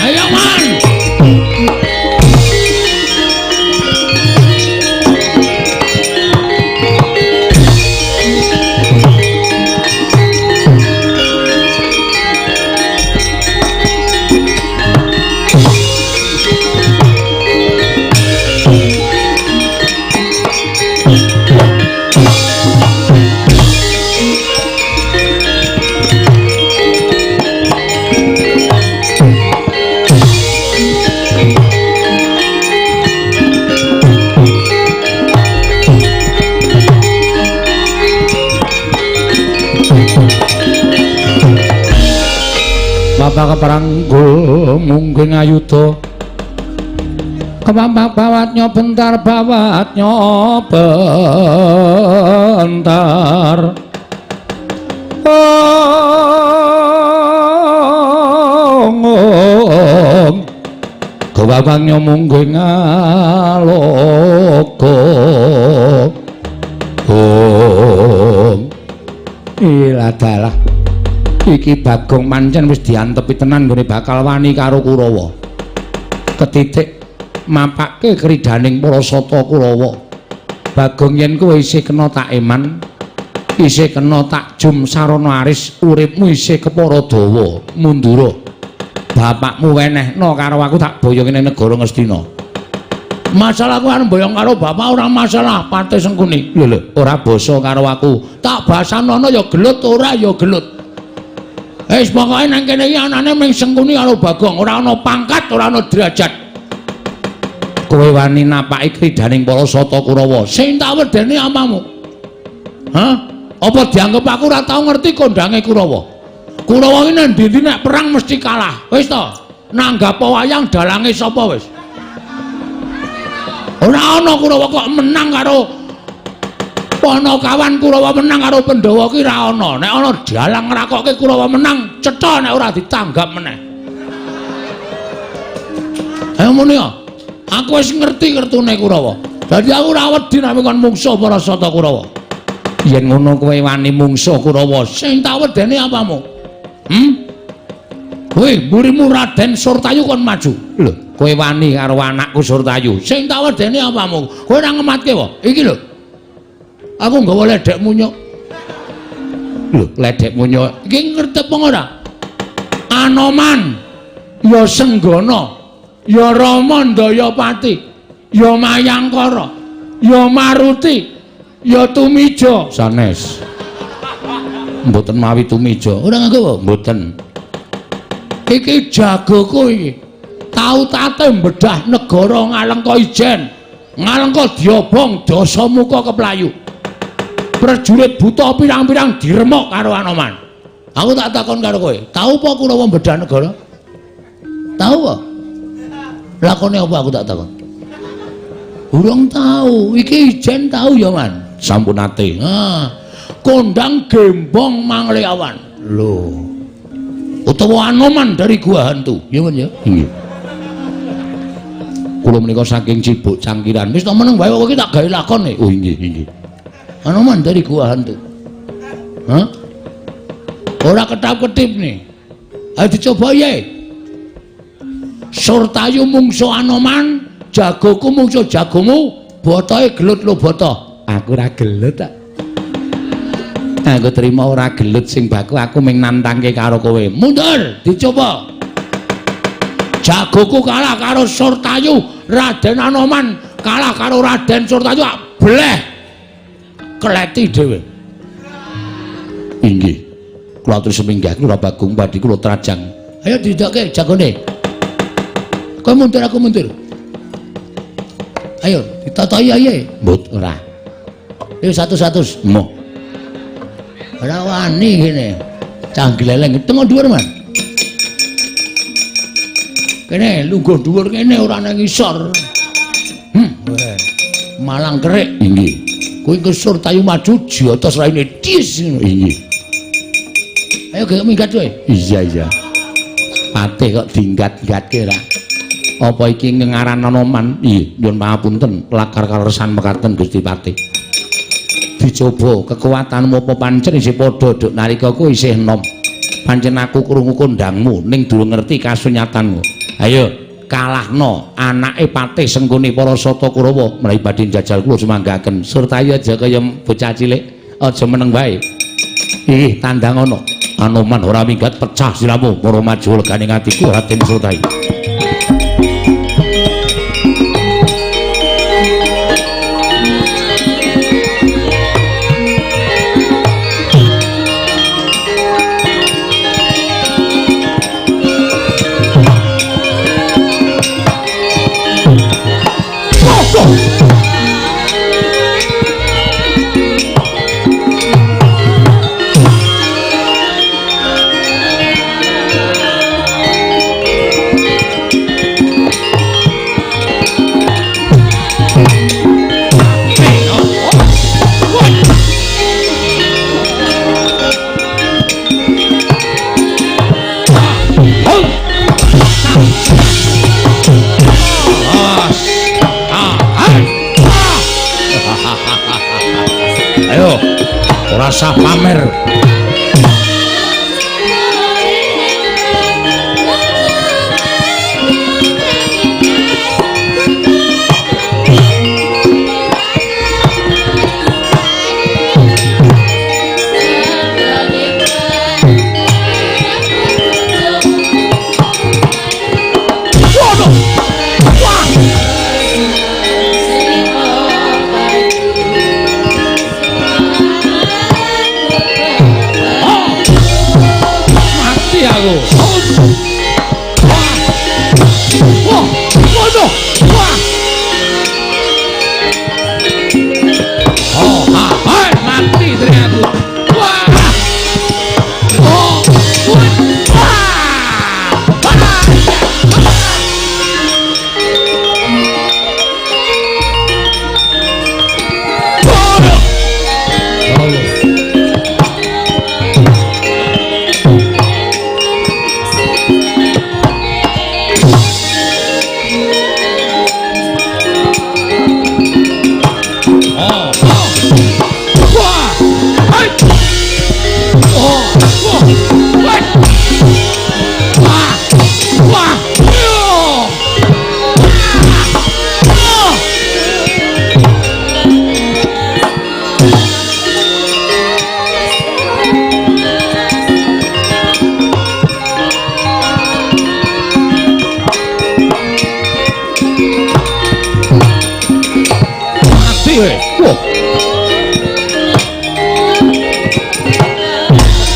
Ayo Man. Bapak keperanggul mungkin ayuda kemampak bawatnya bentar bawatnya bentar. Ong kewabangnya mungkin ngaloka. Ong iladalah iki Bagong pancen wis diantepi tenan nggone bakal wani karo Kurawa. Ketitik mapake kridaning para sata Kurawa. Bagong yen kowe isih kena tak eman, isih kena tak jum sarana aris, uripmu isih kepara dawa, mundura. Bapakmu wenehno karo aku tak boyong ning negara Ngastina. Masalah aku arep boyong karo bapak ora masalah, Patih Sengkuni. Lho lho, ora basa karo aku. Tak basanono ya gelut, ora ya gelut. Wis pokoke nang kene iki anane mung Sengkuni karo Bagong, ora ana pangkat, ora ana derajat. Kowe wani napaki kridaning para sata Kurawa. Sing tak wedeni apamu? Hah? Apa dianggep aku ora tau ngerti kondange Kurawa? Kurawa iki nang ndi-ndi nek perang mesti kalah. Wis to, nanggap wayang dalange sapa wis? Ora ana Kurawa kok menang karo Panakawan Kurawa menang karo Pandhawa ki ora ana. Nek ana dalang ngrakokke Kurawa menang, cetha nek ora ditanggap meneh. Ayo muni ya. Aku wis ngerti kertune Kurawa. Dadi aku ora wedi nek kon mungsuh para sata Kurawa. Yen ngono kowe wani mungsuh Kurawa, sing tak wedeni apamu? Hmm? Kowe mburimu Raden Surtayu kon maju. Lho, kowe wani karo anakku Surtayu. Sing tak wedeni apamu? Kowe ora ngematke wae. Iki lho. Aku nggawa ledek munyuk. Lho, ledek munyuk. Iki ngerti apa ora? Anoman, ya Senggana, ya Rama Ndayapati, ya Mayangkara, ya Maruti, ya Tumija. Sanes. Mboten mawi Tumija. Ora nganggo apa? Mboten. Iki jagoku iki. Tau tate mbedah negara Ngalengka Ijen, Ngalengka diobong Dasamuka keplayu. Prajurit buta pirang-pirang diremuk karo Anoman. Aku tak takon karo kowe, tau apa Kurawa mbedah negara? Tau apa? Lakone apa aku tak takon? Urung tau. Iki Ijen tau ya, Man? Sampun nate. Ha. Kondang gembong Mangleawan. Lho. Utawa Anoman dari Gua Hantu. Ya, Man ya? Nggih. Kula menika saking Cibuk Cangkiran. Wis to meneng wae kok iki tak gawe lakon e. Oh inggih, inggih. Anoman dari Gua Hantu. Hah? Ora ketap-ketip nih. Ayo dicoba ya. Surtayu mungsuh Anoman, jagoku mungsuh jagomu, botohe gelut lho boto. Aku ora gelut tak. Aku terima ora gelut sing baku aku mung nantangke karo kowe. Mundur, dicoba. Jagoku kalah karo Surtayu, Raden Anoman kalah karo Raden Surtayu, bleh. Kleti dhewe. Inggih. Kula atur seminggah kula Bagong badhe kula trajang. Ayo didokke jagone. Kowe mundur aku mundur. Ayo ditatahi ae. Mbut ora. Ayo 100. Moh. Ora wani kene. Cah gleleng tengok dhuwur, Man. Kene lungguh dhuwur kene ora nang ngisor. Malang kerik. Inggih. Kowe kesur tayu maju jotos raine dis ngono. Inggih. Ayo gek minggat kowe. Iya iya. Patih kok dinggat-gatke ra. Apa iki ngengaran Anoman? Iya, nyuwun pangapunten lakar kaleresan mekaten Gusti Patih. Dicoba kekuatanmu apa pancen isih padha duk nalika kowe isih enom. Pancen aku krungu kondangmu ning durung ngerti kasunyatanmu. Ayo kalahno anake Patih Sengkuni para Sata Kurawa menawi badhe njajal kula sumanggaken. Surtayi aja kaya bocah cilik, aja meneng wae. Ih, tandang ana. Anoman ora minggat pecah siramu para maju legane atiku Raden Surtayi. Ayo, ora usah pamer.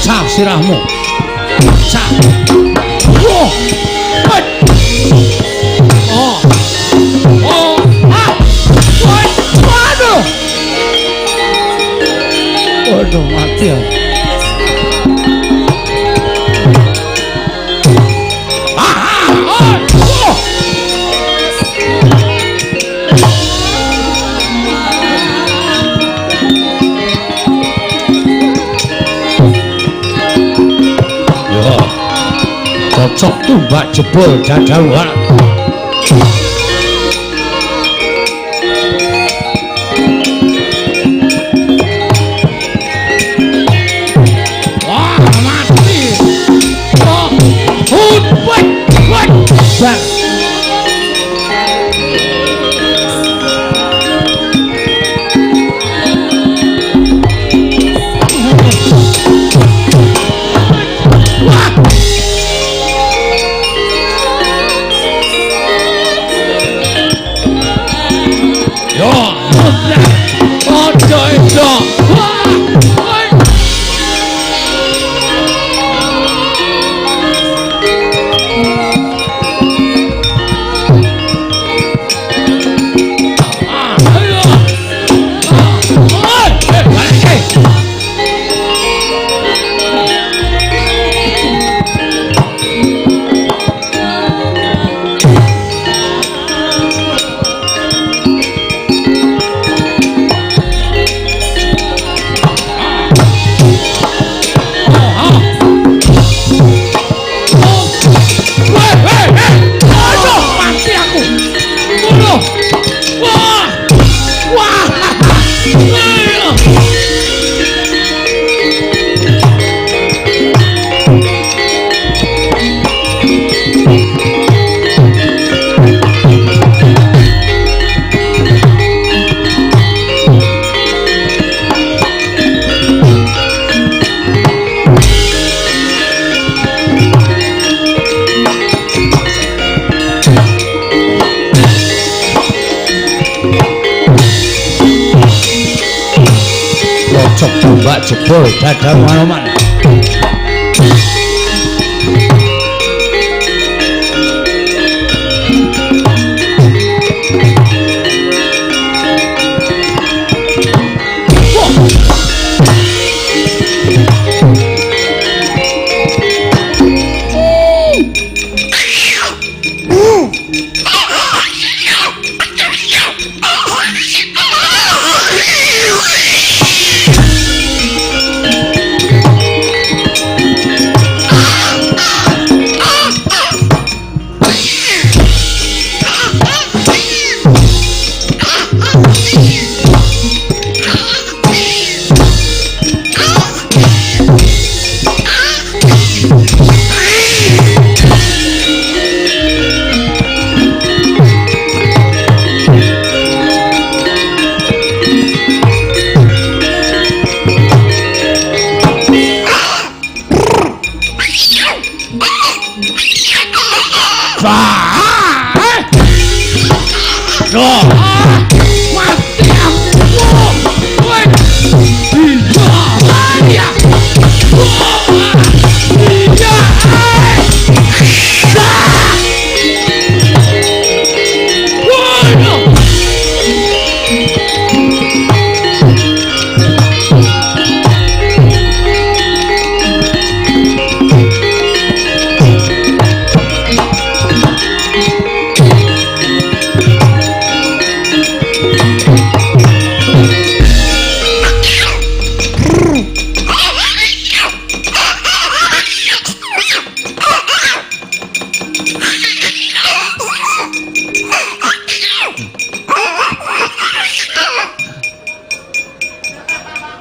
Pecah sirahmu. Pecah. Wah. Oh. Oh. Ah. Waduh. Waduh, mati ya. Cocok tumbak jebol dadauhan. Wah, mati. Oh, hut, wet, wet. Bar. Wah. Kocok tombak jebol dadamu Anoman.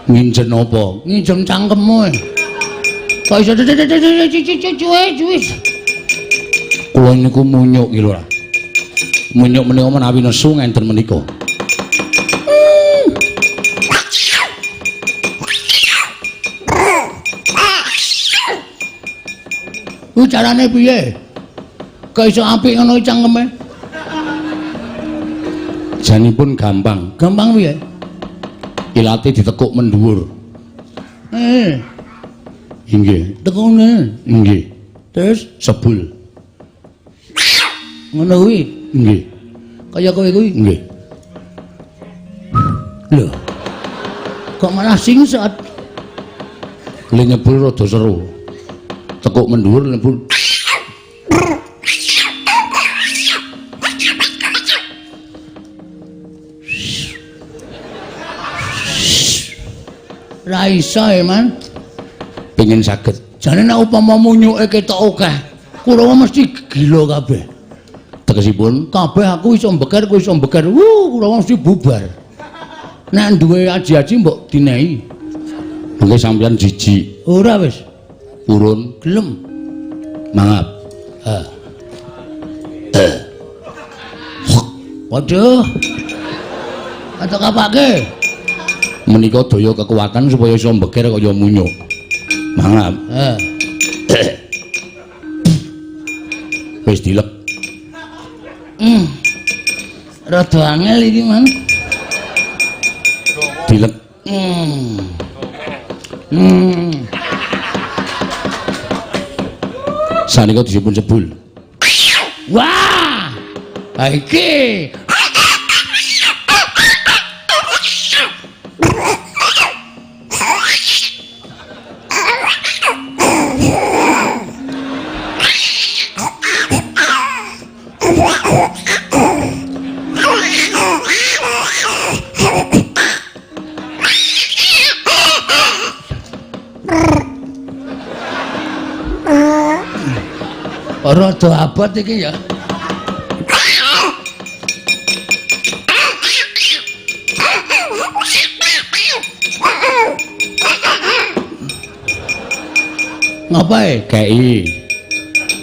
Nginjen apa? Nginjem cangkemmu. Kok iso cuwe. Kula niku munyuk iki lho. Munyuk menika menawi nesu ngenten menika. Ku carane piye? Kok iso apik ngono cangkeme? Janipun gampang. Gampang piye? Ilate ditekuk mendhuwur. Inggih, tekune. Inggih. Terus sebul. Ngono kuwi. Nggih. Kaya kowe kuwi. Nggih. Lho. Kok malah singsat? Le nyebul rada seru. Tekuk mendhuwur nyebul. Ra iso, Man. Pengin saged. Jane nek upama munyuke ketok akeh, Kurawa mesti gila kabeh. Tegesipun kabeh aku iso mbeker, kowe iso mbeker. Wuh, Kurawa mesti bubar. Nek duwe aji-aji mbok dinehi. Mengke sampeyan jijik. Ora wis. Purun gelem. Mangap. Ha. Waduh. Atok apake? Menika daya kekuatan supaya iso mbeker kaya munyuk. Mangap. Wis dilek. Rada angel iki, Man. Dilek. Sanika disipun sebul. Wah! Ha iki. Rada abot iki ya. Ngapae? Kei.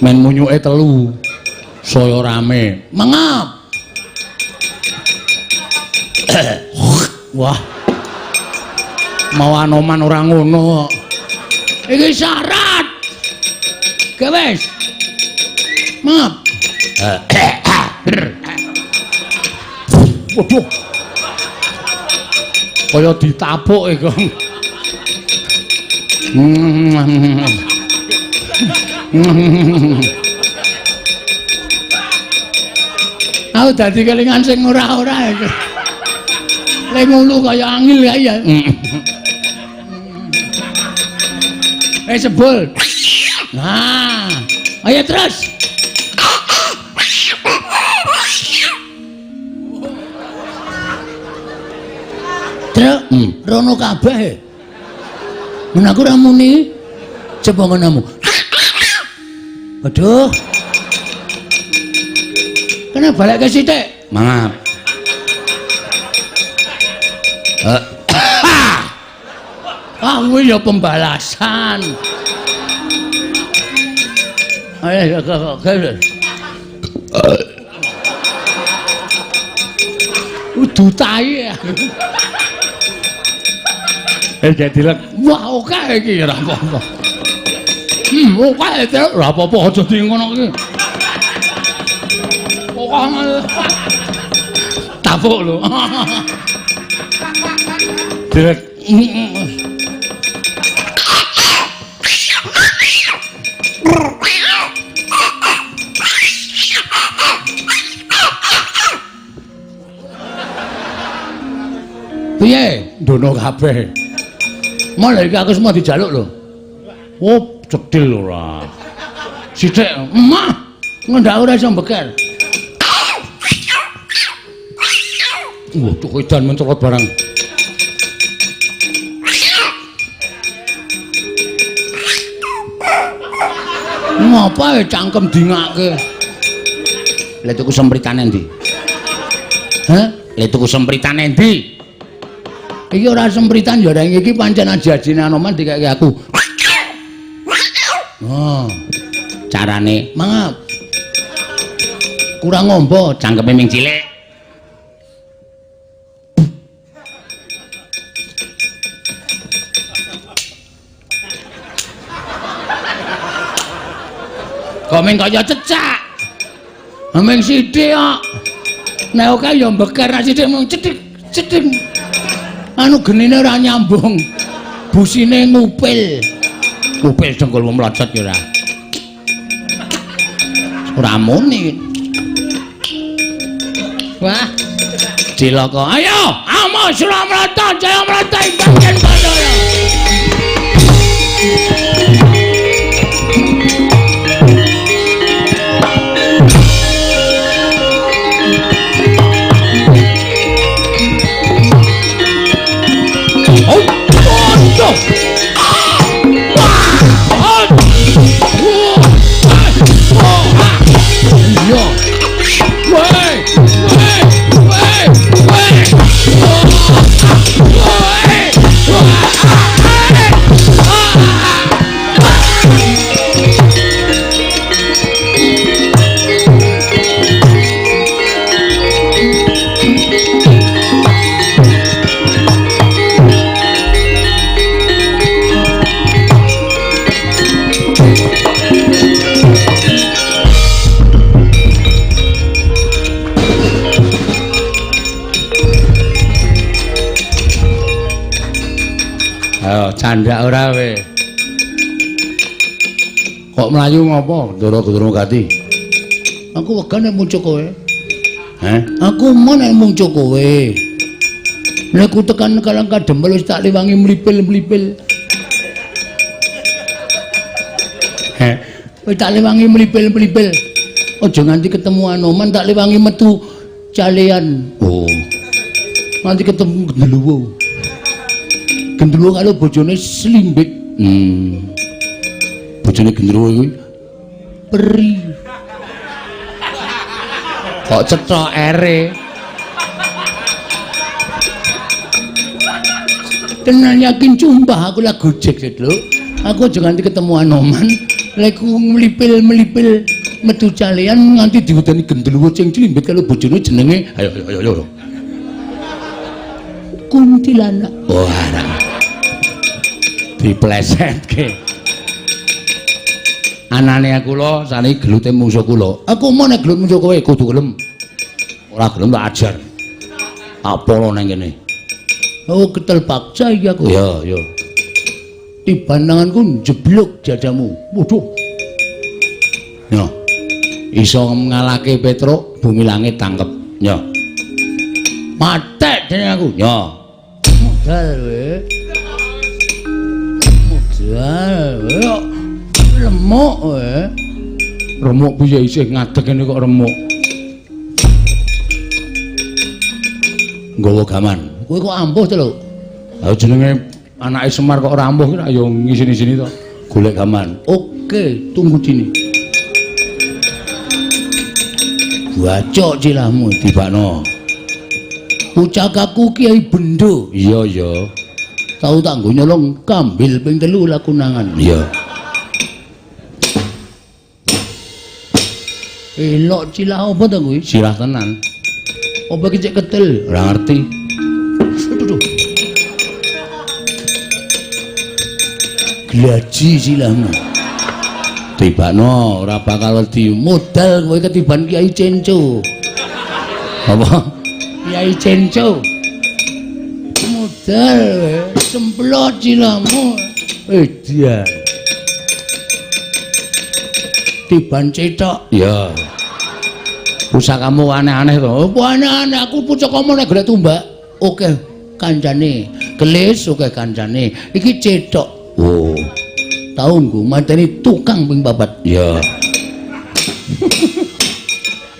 Men munyuke telu. Saya rame. Mangap. Wah. Mau Anoman ora ngono kok. Iki syarat. Ge wis. Mangap. Waduh. Kaya ditapuk iku. Aku dadi kelingan sing ora-ora iki. Le ngulu kaya angil kae ya. Sebul. Nah, ayo terus. Truk, rono kabeh. Men aku ora muni. Coba ngonomu. Aduh. Kena balik ke sithik. Mangap. Ah, kuwi ya pembalasan. Ayo, ayo. Udu tai. Jadi lek. Wah, oke iki ora apa-apa. Oke, ora apa-apa aja di ngono iki. Tapuk lho. Direk. Piye? Ndono kabeh. Malah iki aku semua dijaluk lho. Oh, cedhil ora. Sithik, emah. Ngendak ora iso mbeker. Waduh, edan mencolot barang. Ngapa cangkem dingake? Lha tuku sempritane endi? Hah? Lha tuku sempritane endi? Iki ora sempritan ya reng iki pancen aji-ajine Anoman dikeke aku. Oh. Carane mangap. Kurang ngombo, cangkeme ming cilik. Kok ming kaya cecak. Ming sithik kok. Nek oke ya mbeker, nek sithik mung cethik cethik. Anu genine ora nyambung. Busine ngupil. Ngupil dengkulmu mlocot ya ora. Ora muni. Wah. Cilaka. Ayo, amo Suramrata, Jayamrata ing bagian Bathara. Candak ora kowe. Kok mlayu ngopo, Ndara Gendruwo Gati? Aku wegah nek muncul kowe. Heh? Aku mau nek muncul kowe. Nek ku tekan Kalang Kadempel wis tak liwangi mlipil-mlipil. Heh? Wis tak liwangi mlipil-mlipil. Aja nganti ketemu Anoman tak liwangi metu calean. Oh. Nganti ketemu Gendruwo. Gendruwo karo bojone Slimbit. Bojone Gendruwo kuwi peri. Kok cethok ere. Tenan yakin sumpah aku lah gojek lho. Aku aja nganti ketemu Anoman, lek ku mlipil-mlipil metu calean nganti diwedeni Gendruwo sing Slimbit karo bojone jenenge ayo ayo ayo. Kuntilanak. Oh, arang. Diplesetke. Anane kula saniki gelute mungsuh kula. Aku mau nek gelut mungsuh kowe kudu gelem. Ora gelem tak ajar. Tak polo nang kene. Oh, ketel paksa iki aku. Ya, ya. Tiban tanganku njeblug dadamu. Waduh. Yo. Iso ngalahke Petruk, bumi langit tangkep. Yo. Matek dene aku. Yo. Modal kowe. Modal kowe. Remuk kowe. Remuk piye isih ngadeg kene kok remuk. Nggawa gaman. Kowe kok ampuh to lho? Ha jenenge anake Semar kok ora ampuh ki ya ngisini-sini to. Golek gaman. Oke, tunggu sini. Bacok cilahmu tibakno. Pucakaku Kiai Bendo. Iya, iya. Tau tak nggo nyolong kambil ping 3 lakunangan. Iya. Elok cilah apa to kuwi? Cilah tenan. Apa iki cek ketil? Ora ngerti. Aduh. Glaji silahmu. Tibakno ora bakal wedi. Modal kowe ketiban Kiai Cenco. Apa? Kiai Cenco. Modal kowe semplot silahmu. Edian. Tiban cetok. Iya. Pusakamu aneh-aneh to. Apa aneh-aneh? Aku pusakamu nek golek tumbak. Oke kancane. Kelis oke kancane. Iki cetok. Oh. Tau nggo mateni tukang ping 4. Iya.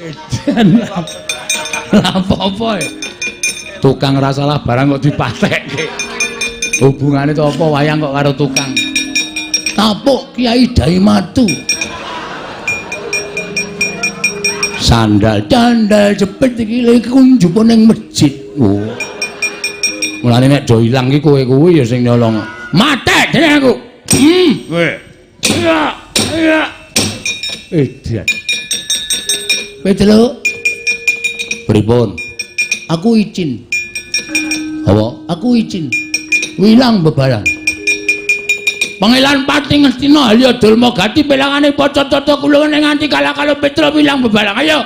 Edan. Lah apa-apa e? Tukang ora salah barang kok dipatekke. Hubungane to apa wayang kok karo tukang? Tapuk Kiai Daimatu. Sandal candal jepit iki lha iku njupuk ning masjid. Oh. Mulane nek do ilang iki kowe kuwi ya sing nyolong. Matek dene aku. Kowe. Iya, iya. Edan. Petruk. Pripun? Aku izin. Apa? Aku izin. Wilang bebalang. Pangelan Pati Ngastina Halya Dulma Gati pelangane paca tata kula ning nganti kalah-kalah Petruk wilang bebalang. Ayo.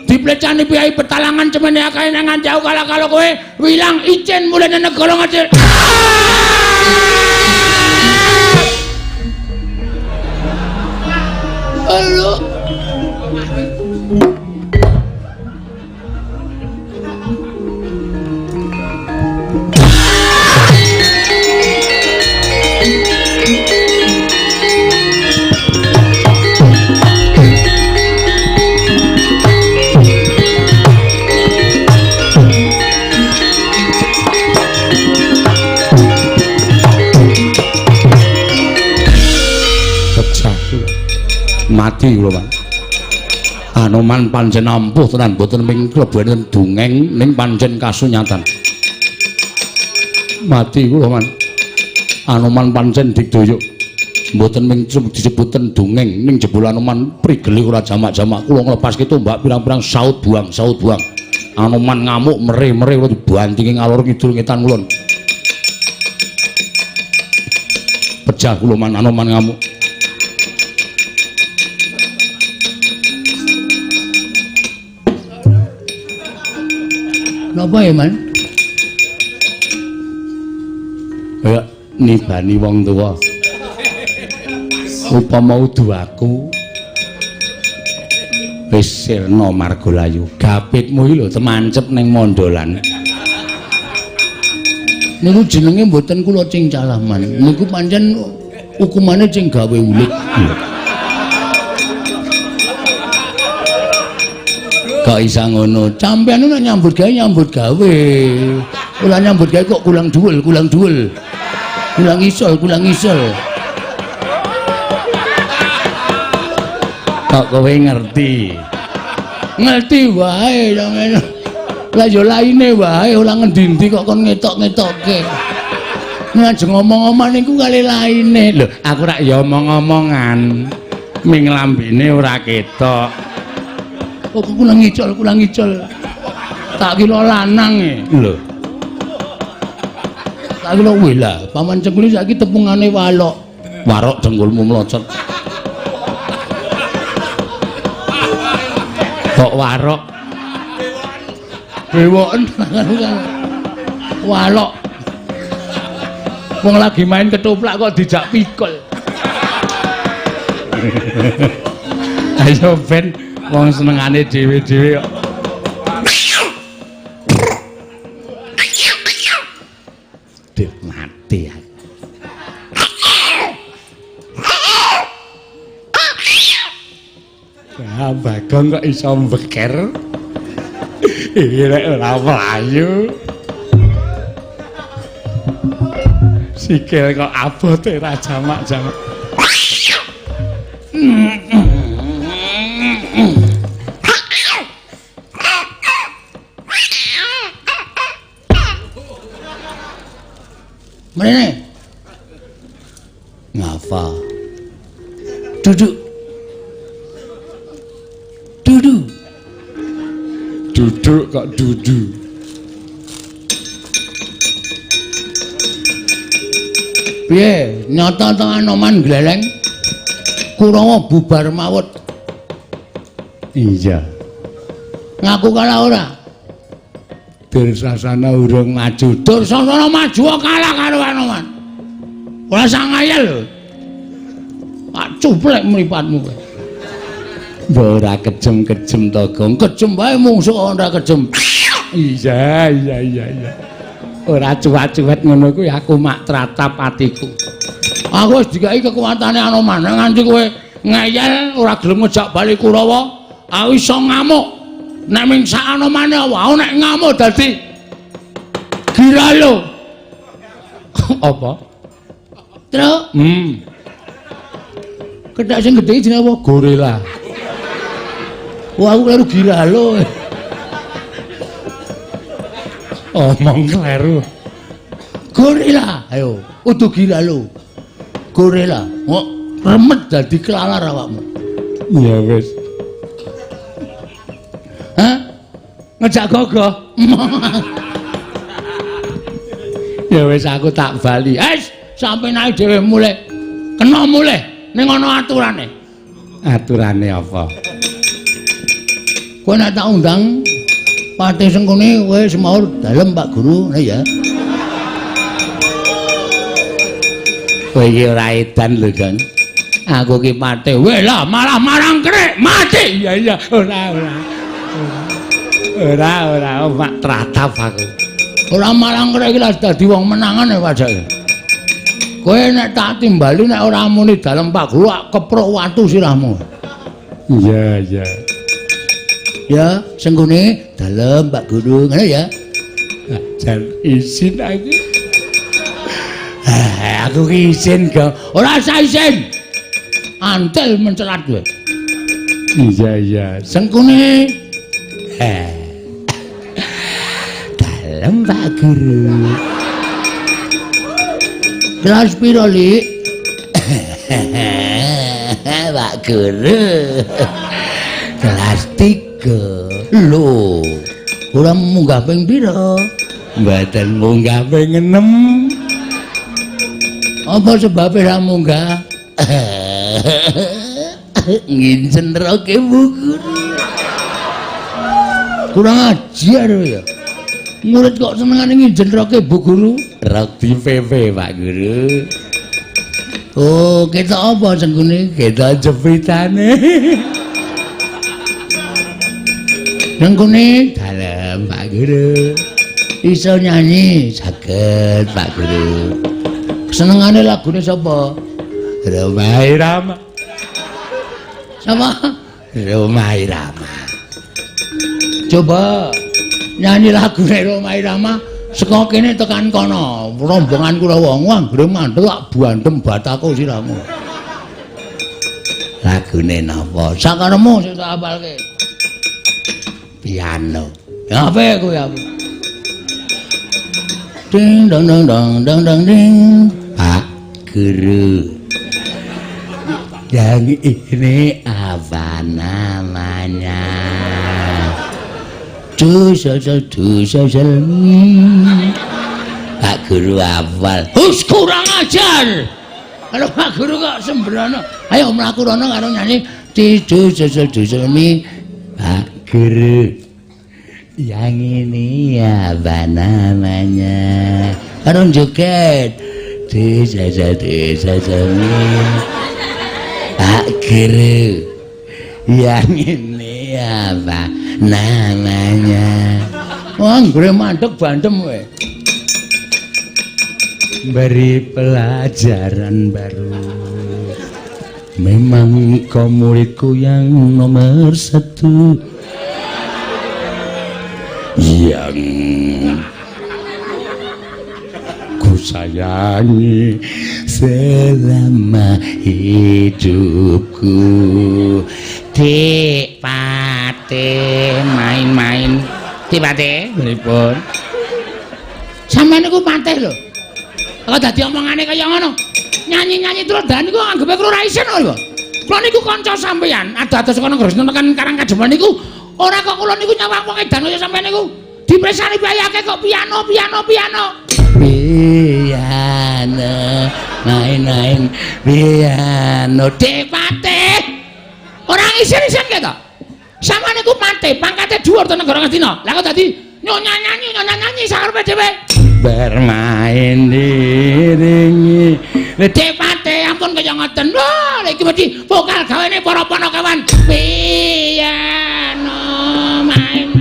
Diplecani piyai petalangan cemene akeh nang nganti aku kalah-kalah kowe wilang izin mulih nang negara Ngastina. Halo. Mati kula, Pak. Anoman pancen ampuh tenan mboten ming klebu enten dongeng ning pancen kasunyatan. Mati kula, Man. Anoman pancen digdaya. Mboten ming disebuten dongeng ning jebul Anoman prigele ora jamak-jamak. Kula nglepaske tombak pirang-pirang saut buang, saut buang. Anoman ngamuk mere-mere kula dibantingi ngalor ngidul ngetan kulon. Pejah kula, Man, Anoman ngamuk. Napa ya, Man? Kaya nibani wong tuwa. Upama udu aku wis sirna margalayu. Gapitmu iki lho temancep ning mondolan. Niku jenenge mboten kula cingcalah, Man. Niku pancen hukumane sing gawe ulit. Kok isa ngono? Sampeyan nek nyambut gawe nyambut gawe. Ora nyambut gawe kok kulang dhuwul, kulang dhuwul. Kulang isol, kulang isol. Kok kowe ngerti? Ngerti wae sampeyan. Lah ya laine wae ora ngendi-endi kok kon ngetok-ngetokke. Ngajeng ngomong-omong niku kali laine. Lho, aku rak ya omong-omongan. Ming lambene ora ketok. Kok kurang ngicol, kurang ngicol. Tak kira lanang e. Lho. Tak kira weh lah, paman cengkuli saiki tepungane walok. Warok dengkulmu mlocot. Kok warok? Bewoken walok. Wong lagi main ketoprak kok dijak pikul. Ayo ben wong senengane dhewe-dhewe kok. Duh, mati aku. Ya, Bagong kok iso mbeker. Iki rek ora mlayu. Sikil kok abote ra jamak-jamak. Mrene. Ngapa? Duduk. Duduk. Duduk kok dudu. Piye? Nyata to Anoman gleleng? Kurawa bubar mawut. Iya. Ngaku kalah ora? Dursasana urung maju. Dursasana maju kalah karo Anoman. Ora sang ngayal lho. Tak cuplek mripatmu kowe. Mbok ora kejem-kejem to, Gong. Kejem wae mungsuh ora kejem. Iya, iya, iya, iya. Ora cuwat-cuwet ngono kuwi aku mak tratap atiku. Aku wis dikai kekuatane Anoman nganti kowe ngeyel ora gelem ngejak bali Kurawa, aku iso ngamuk. Nek ming sak Anomane apa? Aku nek ngamuk dadi giralo. Apa? Truk. Kethek sing gedhe jenenge apa? Gorila. Wah, aku kleru giralo. Omong kleru. Gorila, ayo, kudu giralo. Gorila, kok remet dadi kelalar awakmu. Ya wis. Hah? Ngejak gogoh. Ya wis aku tak bali. Es, sampe naik dhewe mulih. Kena mulih ning ana aturane. Aturane apa? Kowe nek tak undang Patih Sengkuni kowe semaur dalem Pak Guru, ngene ya. Kowe iki ora edan lho, Gong. Aku ki patih. Weh lah, malah marang krek, mati. Iya iya, ora ora. Ora ora mak tratap aku. Ora marang krek iki lah dadi wong menangan ya pajake. Kowe nek tak timbali nek ora muni dalem Pak Guru ak keprok watu sirahmu. Iya iya. Ya, Sengkuni dalem Pak Guru, ngene ya. Jan izin aku. Aku ki izin, Gong. Ora usah izin. Antel mencelat kowe. Iya iya. Sengkuni. Dalem Pak Guru. Kelas piro, Lik? Pak Guru. Kelas 3. Lho, ora munggah ping pira? Mboten munggah ping 6. Apa sebabe ra munggah? Ngincen roke Bu Guru. Kurang ajar ya. Murid kok senengane nginjen roke Bu Guru? Rok di PP Pak Guru. Oh, ketok apa Sengkuni? Ketok jepitane. Sengkuni dalem Pak Guru. Iso nyanyi? Saged Pak Guru. Senengane lagune sapa? Rhoma Irama. Sapa? Rhoma Irama. Coba nyanyi lagune Rhoma Irama saka kene tekan kono. Rombongan Kurawa anggere mandek tak bandem batako sirahmu. Lagune napa? Sakaremu sing tak apalke. Piano. Ya ape kowe aku? Ding dong dong dong dong dong ding. Pak Guru. Yang ini apa namanya? Du sol sol du sol sol mi. Pak Guru hafal. Hus, kurang ajar. Kalau Pak Guru kok sembrono. Ayo mlaku rono karo nyanyi di du sol sol du sol mi. Pak Guru. Yang ini apa namanya? Karo joget. Desa. Pak Guru, yang ini apa namanya? Wah, nggre mandek bandem kowe. Beri pelajaran baru. Memang kau muridku yang nomor satu, yang ku sayangi selama hidupku. Dik Pate main-main. Dik Pate, pripun? Sampeyan niku patih lho. Kok dadi omongane kaya ngono? Nyanyi-nyanyi terus dan niku anggepe kula ora isin kok lho. Kula niku kanca sampeyan, ado-ado saka Negara tekan Karang Kajeman niku ora kok kula niku nyawang wong edan kaya sampeyan niku. Dipresani bayake kok piano piano piano. Piano main-main piano. Dik Pate. Ora isin-isin keto. Sampeyan niku patih, pangkate dhuwur to negara Ngastina. Lah kok dadi nyonya nyanyi sakarepe dhewe. Bermain diringi. Dik Pate ampun kaya ngoten. Wah, iki mesti vokal gawene para panakawan. Piano main.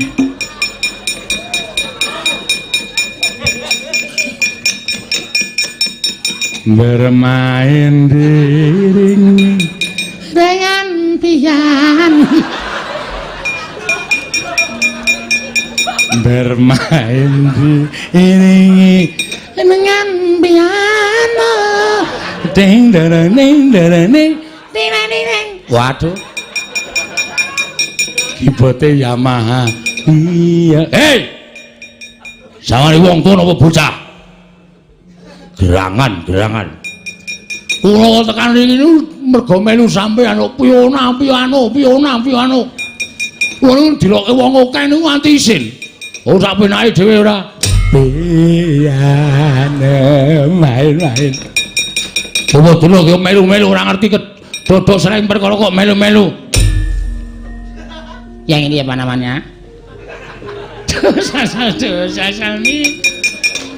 Bermain diringi dengan piano. Bermain diiringi dengan piano. Ding dang ding dang ding ding ding. Waduh, keyboardnya Yamaha. Iya. Hei, sawani wong tuwa napa bocah? Gerangan, gerangan. Kula tekan riki niku mergo melu sampeyan piano piano piano piano. Kula niku diloke wong akeh niku nganti isin. Oh, sak penake dhewe ora. Piano main-main. Coba delok yo melu-melu ora ngerti dodok sering perkara kok melu-melu. Yang ini apa namanya? Dosa ini.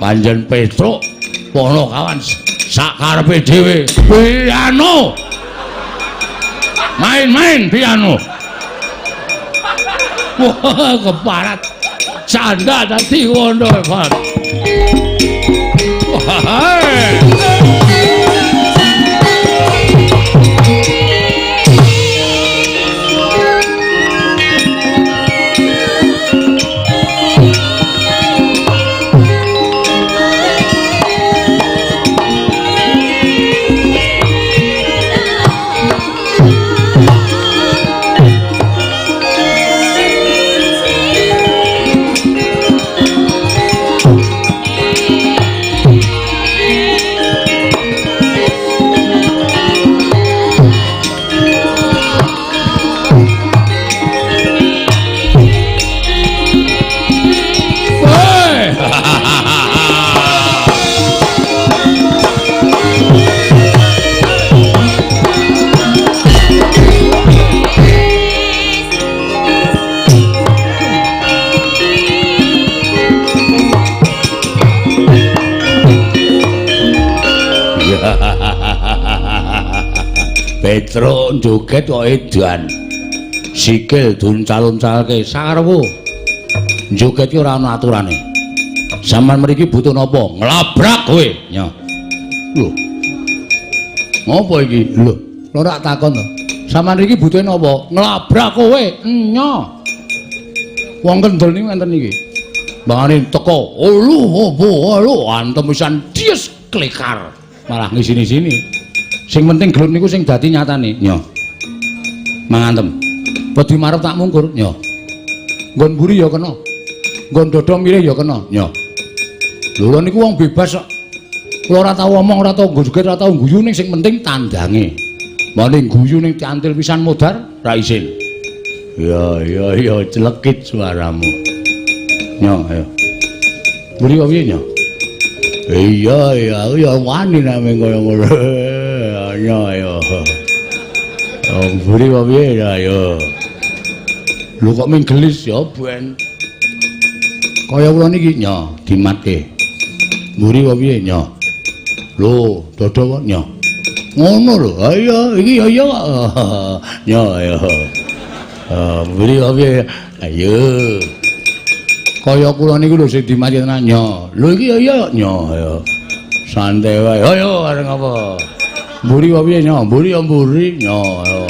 Panjen Petruk pono kawan sak karepe dhewe. Piano. Main-main piano. Wah, keparat. Canda dadi ngono, Pak. Wah. Petruk joget kok edan. Sikil duncal-uncalke sakarepmu. Joget ki ora ana aturane. Sampeyan mriki butuh napa? Nglabrak kowe. Nyo. Lho. Ngopo iki? Lho, ora takon to. Sampeyan mriki butuhe napa? Nglabrak kowe. Nyo. Wong kendel niku enten iki. Mbangane teko, "Olu, opo, olu," antem pisan dies klekar. Malah ngisini-sini. Sing penting gelut niku sing dadi nyatane. Nyo. Mangantem. Wedi marep tak mungkur. Nyo. Nggon mburi ya kena. Nggon dada mirih ya kena. Nyo. Lho lha niku wong bebas kok. Kula ora tau omong, ora tau joget, ora tau guyu ning sing penting tandange. Mane guyu ning diantil pisan modar ra isin. Ya ya ya celekit suaramu. Nyo, ayo. Mburi kok piye, Nyo? Iya iya aku ya wani nek kaya ngono. Nyo ayo. Mburi kok piye ya ayo. Lho kok ming gelis ya ben. Kaya kula niki nyo dimatke. Mburi kok piye nyo? Lho, dodo kok nyo. Ngono lho. Ha iya, iki ya iya kok. Nyo ayo. Mburi kok piye? Ayo. Kaya kula niku lho sing dimati tenan nyo. Lho iki ya iya nyo ayo. Santai wae. Ayo areng apa? Mburi kok piye nyo? Mburi ya mburi nyo ayo.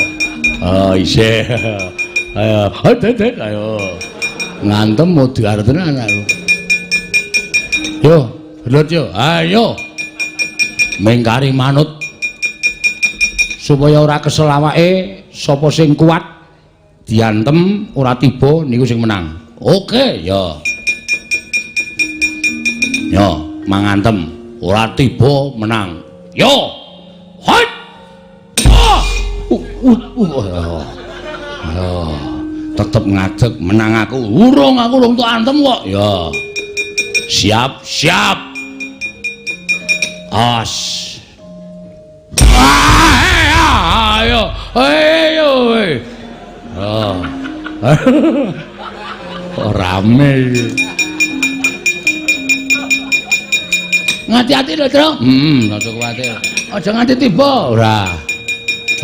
Ah isih. Ayo, det ayo. Ngantem modar tenan aku. Yo, gelut yo. Ayo. Mengkari manut. Supaya ora kesel awake, sapa sing kuat diantem ora tiba niku sing menang. Oke, ya. Yo, mangantem ora tiba menang. Yo. Hot. Ah. Ayo. Tetep ngadeg menang aku. Urung aku urung tok antem kok. Ya. Siap, siap. As. Ayo, ayo. Oh. Kok rame iki. Ngati-ati lho, Tru. Aja kuwatir. Aja nganti tiba ora.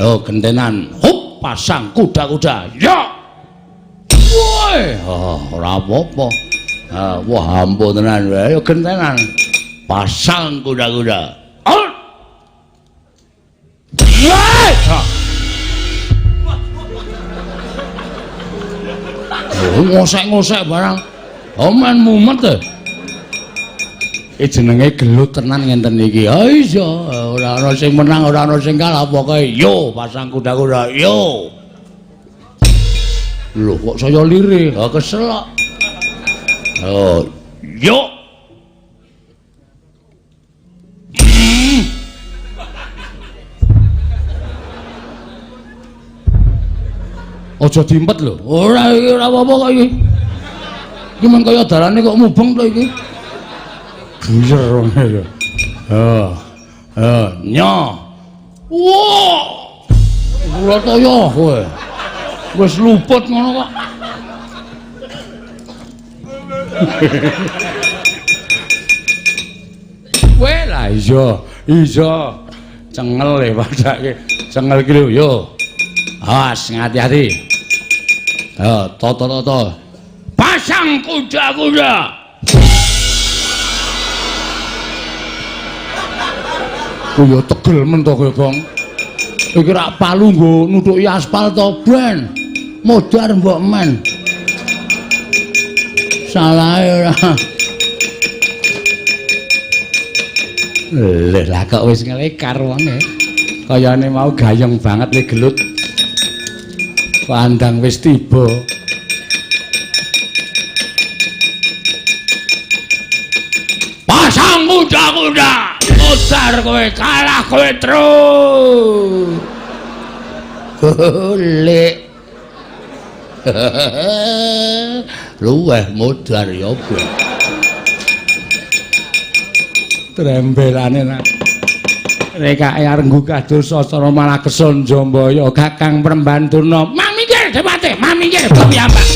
Oh, gentenan. Hup, pasang kuda-kuda. Ya. Woi, oh, ora apa-apa. Ah, wah ampun tenan wae. Ayo gentenan. Pasang kuda-kuda. Out. Woi. Oh, ngosek-ngosek barang. Oh, men mumet e. Iki jenenge gelut tenan ngenten iki. Ha iya, ora ana sing menang, ora ana sing kalah, pokoke yo pasang kuda-kuda, yo. Lho kok saya lirih, ha kesel kok. Oh, yo. Aja dimpet lho. Ora iki ora apa-apa kok iki. Iki men kaya dalane kok mubeng to iki. Buyer wong e. Ha. Ha, nyo. Wah. Kula toyo kowe. Wis luput ngono kok. Kowe lah iya, iya. Cengel e padake. Cengel iki lho, yo. Awas, ngati-ati. Ayo, toto-toto. Pasang kuda-kuda. Ku yo tegel men to kowe, Gong. Iki rak palu nggo nuthuki aspal to, ben. Modar mbok men. Salahe ora. Lha lah kok wis ngelekar wonge. Kayane mau gayeng banget le gelut. Pandang wis tiba. Pasang kuda-kuda. Modar kowe, kalah kowe terus. Lek. Luweh modar ya apa? Trembelane nak. Rekake arep nggugah dosa cara malah kesel Njambaya Kakang Prembandurna. Mang minggir Dewate, mang minggir piyambak.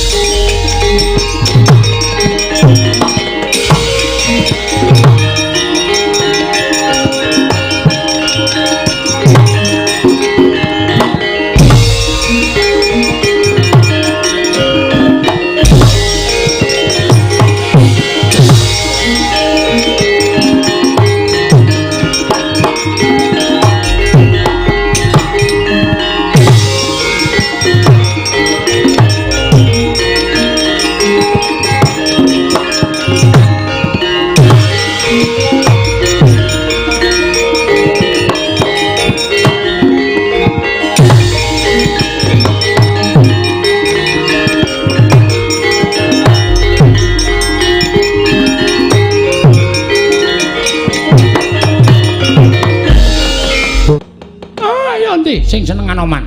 Sing seneng Anoman.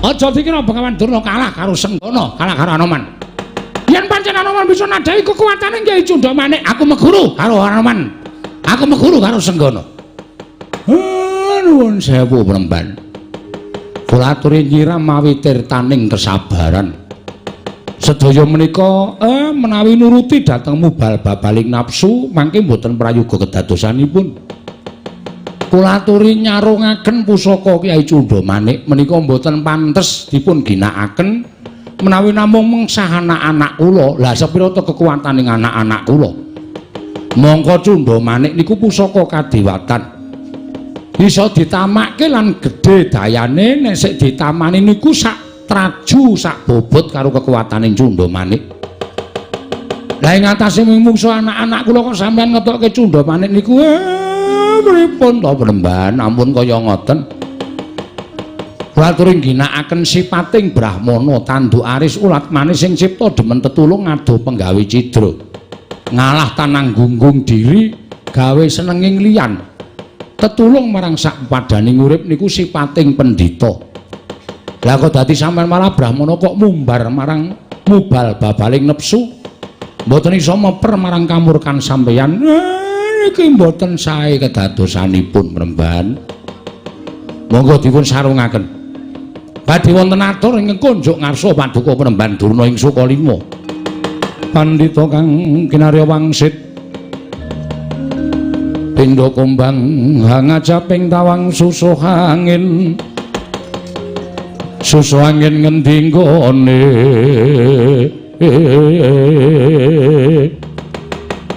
Aja dikira Bengawan Durna kalah karo Senggana, kalah karo Anoman. Yen pancen Anoman bisa nadhahi kekuatane nggih Cundha Manik, aku meguru karo Anoman. Aku meguru karo Senggana. Nuwun sewu Premban. Kula aturi nyiram mawi tirtaning kesabaran. Sedaya menika menawi nuruti dhateng mubal babaling nafsu mangke mboten prayoga kedadosanipun. Kula aturi nyarungaken pusaka Kyai Cundhamanik menika mboten pantes dipun ginakaken menawi namung mengsah anak-anak kula. Lah sepira to kekuwataning anak-anak kula? Mongko Cundhamanik niku pusaka kadewatan. Bisa ditamakke lan gedhe dayane nek sik ditamani niku sak traju sak bobot karo kekuwataning Cundhamanik. Lah ing atase mungsuh anak-anak kula kok sampeyan ngetokke Cundhamanik niku pripun to Bremban, ampun kaya ngoten. Kula aturi ngginakaken sipating brahmana tanduk aris ulat manis sing cipta demen tetulung ngado penggawe cidra. Ngalah tanang gunggung diri gawe senenging liyan. Tetulung marang sak padaning urip niku sipating pendhita. Lah kok dadi sampeyan malah brahmana kok mumbar marang mubal babaling nepsu. Mboten iso meper marang kamurkan sampeyan. Iki mboten sae kedadosanipun Mremban. Monggo dipun sarungaken. Badhe wonten atur ingkang kunjuk ngarsa paduka Mremban Durna ing Sukalima. Pandhita kang kinarya wangsit pindha kumbang hangajaping tawang susuh angin. Susuh angin ngendi nggone?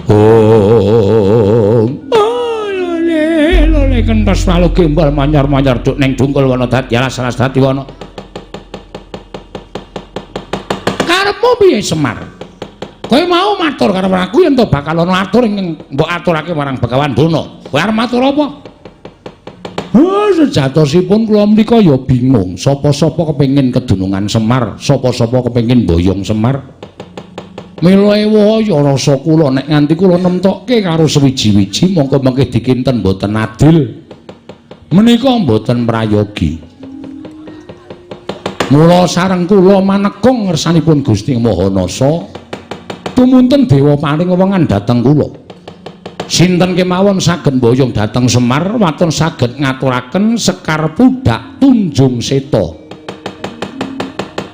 Om lole lole kentos walu gembol manyor-manyor duk ning dungkul wana dadi alas alas dadi wana. Karepmu piye Semar? Kowe mau matur karo aku yen to bakal ana atur ing mbok aturake marang Begawan Durna. Kowe arep matur apa? Oh, sejatosipun kula menika ya bingung. Sapa-sapa kepengin kedunungan Semar, sapa-sapa kepengin boyong Semar. Mila ewaya rasa kula nek nganti kula nemtokke karo sewiji-wiji mongko mengke dikinten mboten adil. Menika mboten prayogi. Mula sareng kula manekung ngersanipun Gusti Maha Nasa, tumunten dewa paring wewengan dhateng kula. Sinten kemawon saged mboyong dhateng Semar waton saged ngaturaken Sekar Pudhak Tunjung Seta.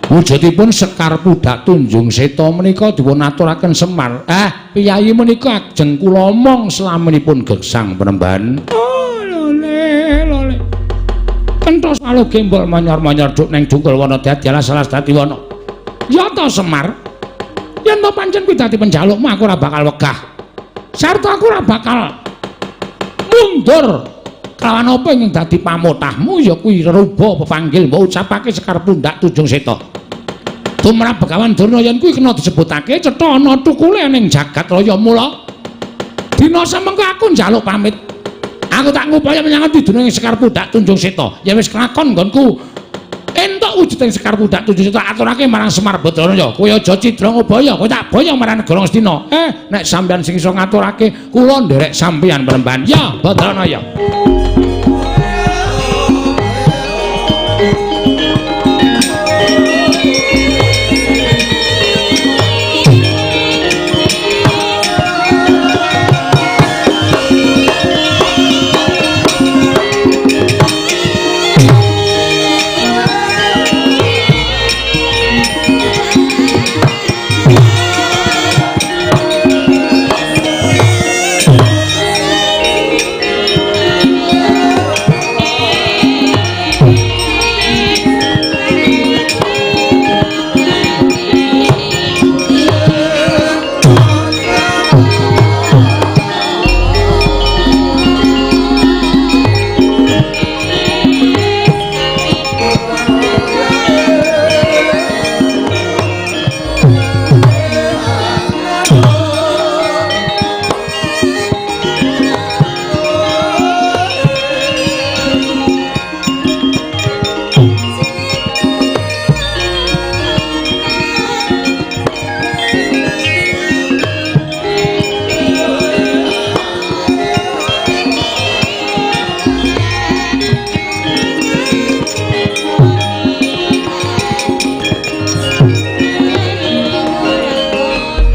Wujudipun Sekar Pudhak Tunjung Seta menika dipun aturaken Semar. Piyayi menika ajeng kula omong slaminipun gesang Penemban. Oh, lole lole. Kentos alu gembol manyor-manyor duk ning dungkul wana dadi alas alas dadi wana. Ya ta Semar. Yen to pancen kuwi dadi penjalukmu aku ora bakal wegah. Sarta aku ora bakal mundur kelawan apa ingkang dadi pamotahmu ya kuwi reruba pepanggil mbok ucapake Sekar Pundhak Tunjung Seta. Tumrap Begawan Durna yen kuwi kena disebutake cetha ana tukule ning jagat raya mula. Dina semengko aku njaluk pamit. Aku tak ngupaya menyang dununge Sekar Pundhak Tunjung Seta. Ya wis kelakon nggonku entuk wujuding Sekar Pundhak Tunjung Seta aturake marang Semar Badranaya. Kowe aja cidra ngobaya, kowe tak boyong marang negara Ngastina. Nek sampeyan sing iso ngaturake, kula nderek sampeyan Mremban. Ya, Badranaya.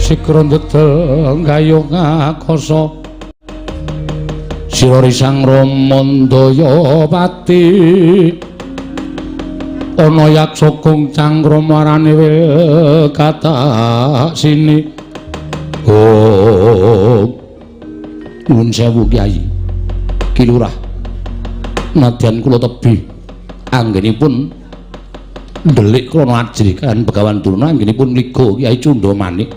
Sikra ndedel gayung akasa sira risang Ramandayapati ana yaksa kung cangkrama arane wil katak sini. Oh, nuwun sewu Kyai Ki Lurah, Nadyan kula tebih anggenipun ndelik krana ajrih kan Begawan Durna anggenipun ngliga Kyai Cundamanik.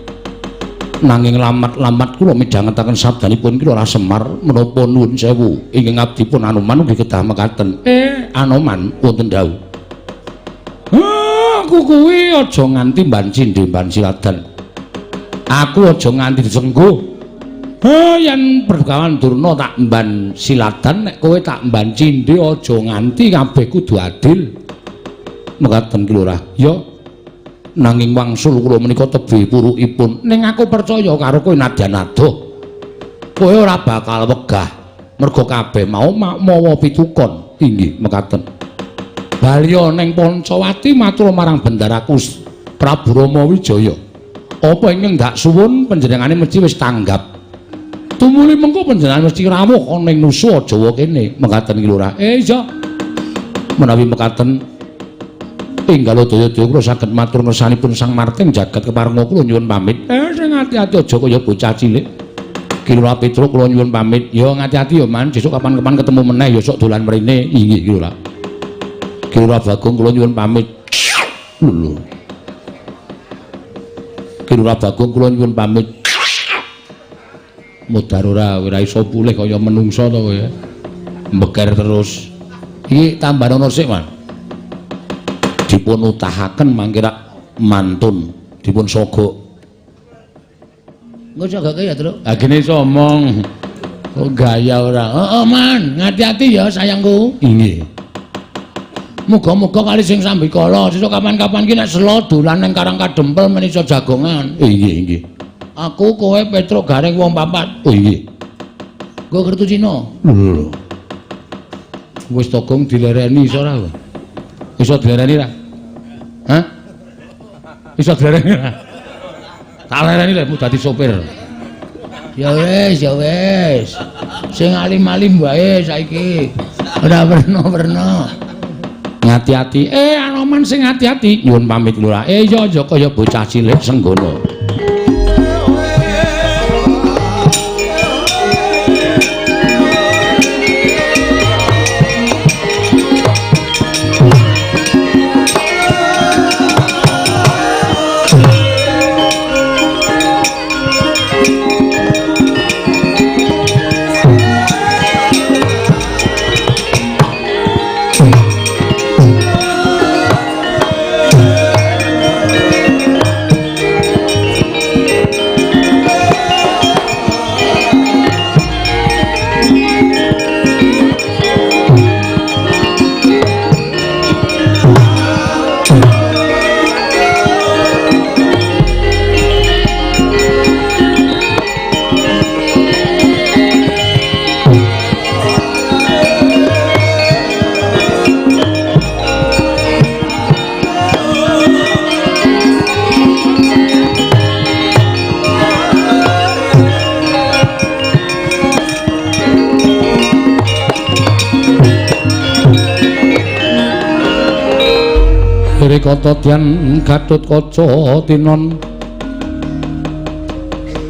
Nanging lamat-lamat kula midhangetaken sabdanipun Ki Lurah Semar menapa nuwun sewu ingkang abdipun Anoman ugi kedah mekaten. Anoman wonten dawuh. Aku kuwi aja nganti mban cindhe mban siladan. Aku aja nganti disengguh. Yen Begawan Durna tak mban siladan, nek kowe tak mban cindhe aja nganti kabeh kudu adil. Mekaten Ki Lurah. Ya. Nanging wangsul kula menika tebih purukipun. Ning aku percaya karo kowe nadyan adoh. Kowe ora bakal wegah mergo kabeh mau mawa pitukon. Inggih mekaten. Balya ning Pancawati matur marang bendaraku Prabu Rama Wijaya. Apa ingkang ndak suwun panjenengane mesti wis tanggap. Tumuli mengko panjenengane mesti rawuh ana ning Nusa Jawa kene. Mekaten Ki Lurah. Iya. Menawi mekaten enggal daya-daya kula saged matur ngersanipun Sang Marting jagat keparenga kula nyuwun pamit. Sing ati-ati aja kaya bocah cilik. Ki Lurah Petruk kula nyuwun pamit. Ya ngati-ati ya Man, sesuk kapan-kapan ketemu meneh ya sok dolan mrene. Inggih Ki Lurah. Ki Lurah Bagong kula nyuwun pamit. Lho. Ki Lurah Bagong kula nyuwun pamit. Mudhar ora iso pulih kaya menungsa to kowe. Mbeker terus. Iki tambah ono sik, Man. Dipun utahaken mangke rak mantun, dipun sogok. Engko sogake ya, Truk. Ha gene iso omong. Kok gaya ora. Heeh, Man, ngati-ati ya sayangku. Inggih. Muga-muga kali sing sambikala sesuk kapan-kapan ki nek selo dolan ning Karang Kadempel men iso jagongan. Inggih, inggih. Aku kowe Petruk Gareng wong papat. Oh inggih. Nggo kertu Cina. Lho. Wis togong dilereni iso ora? Iso dilereni ra? Hah? Iso dilereni ra? Tak lereni lek dadi sopir. Ya wis, ya wis. Sing alim-alim wae saiki. Ora werna-werna. Ngati-ati. Anoman sing ati-ati. Nyuwun pamit Lurah. Iya aja kaya bocah cilik senggono. Kata Dian Gatotkaca tinon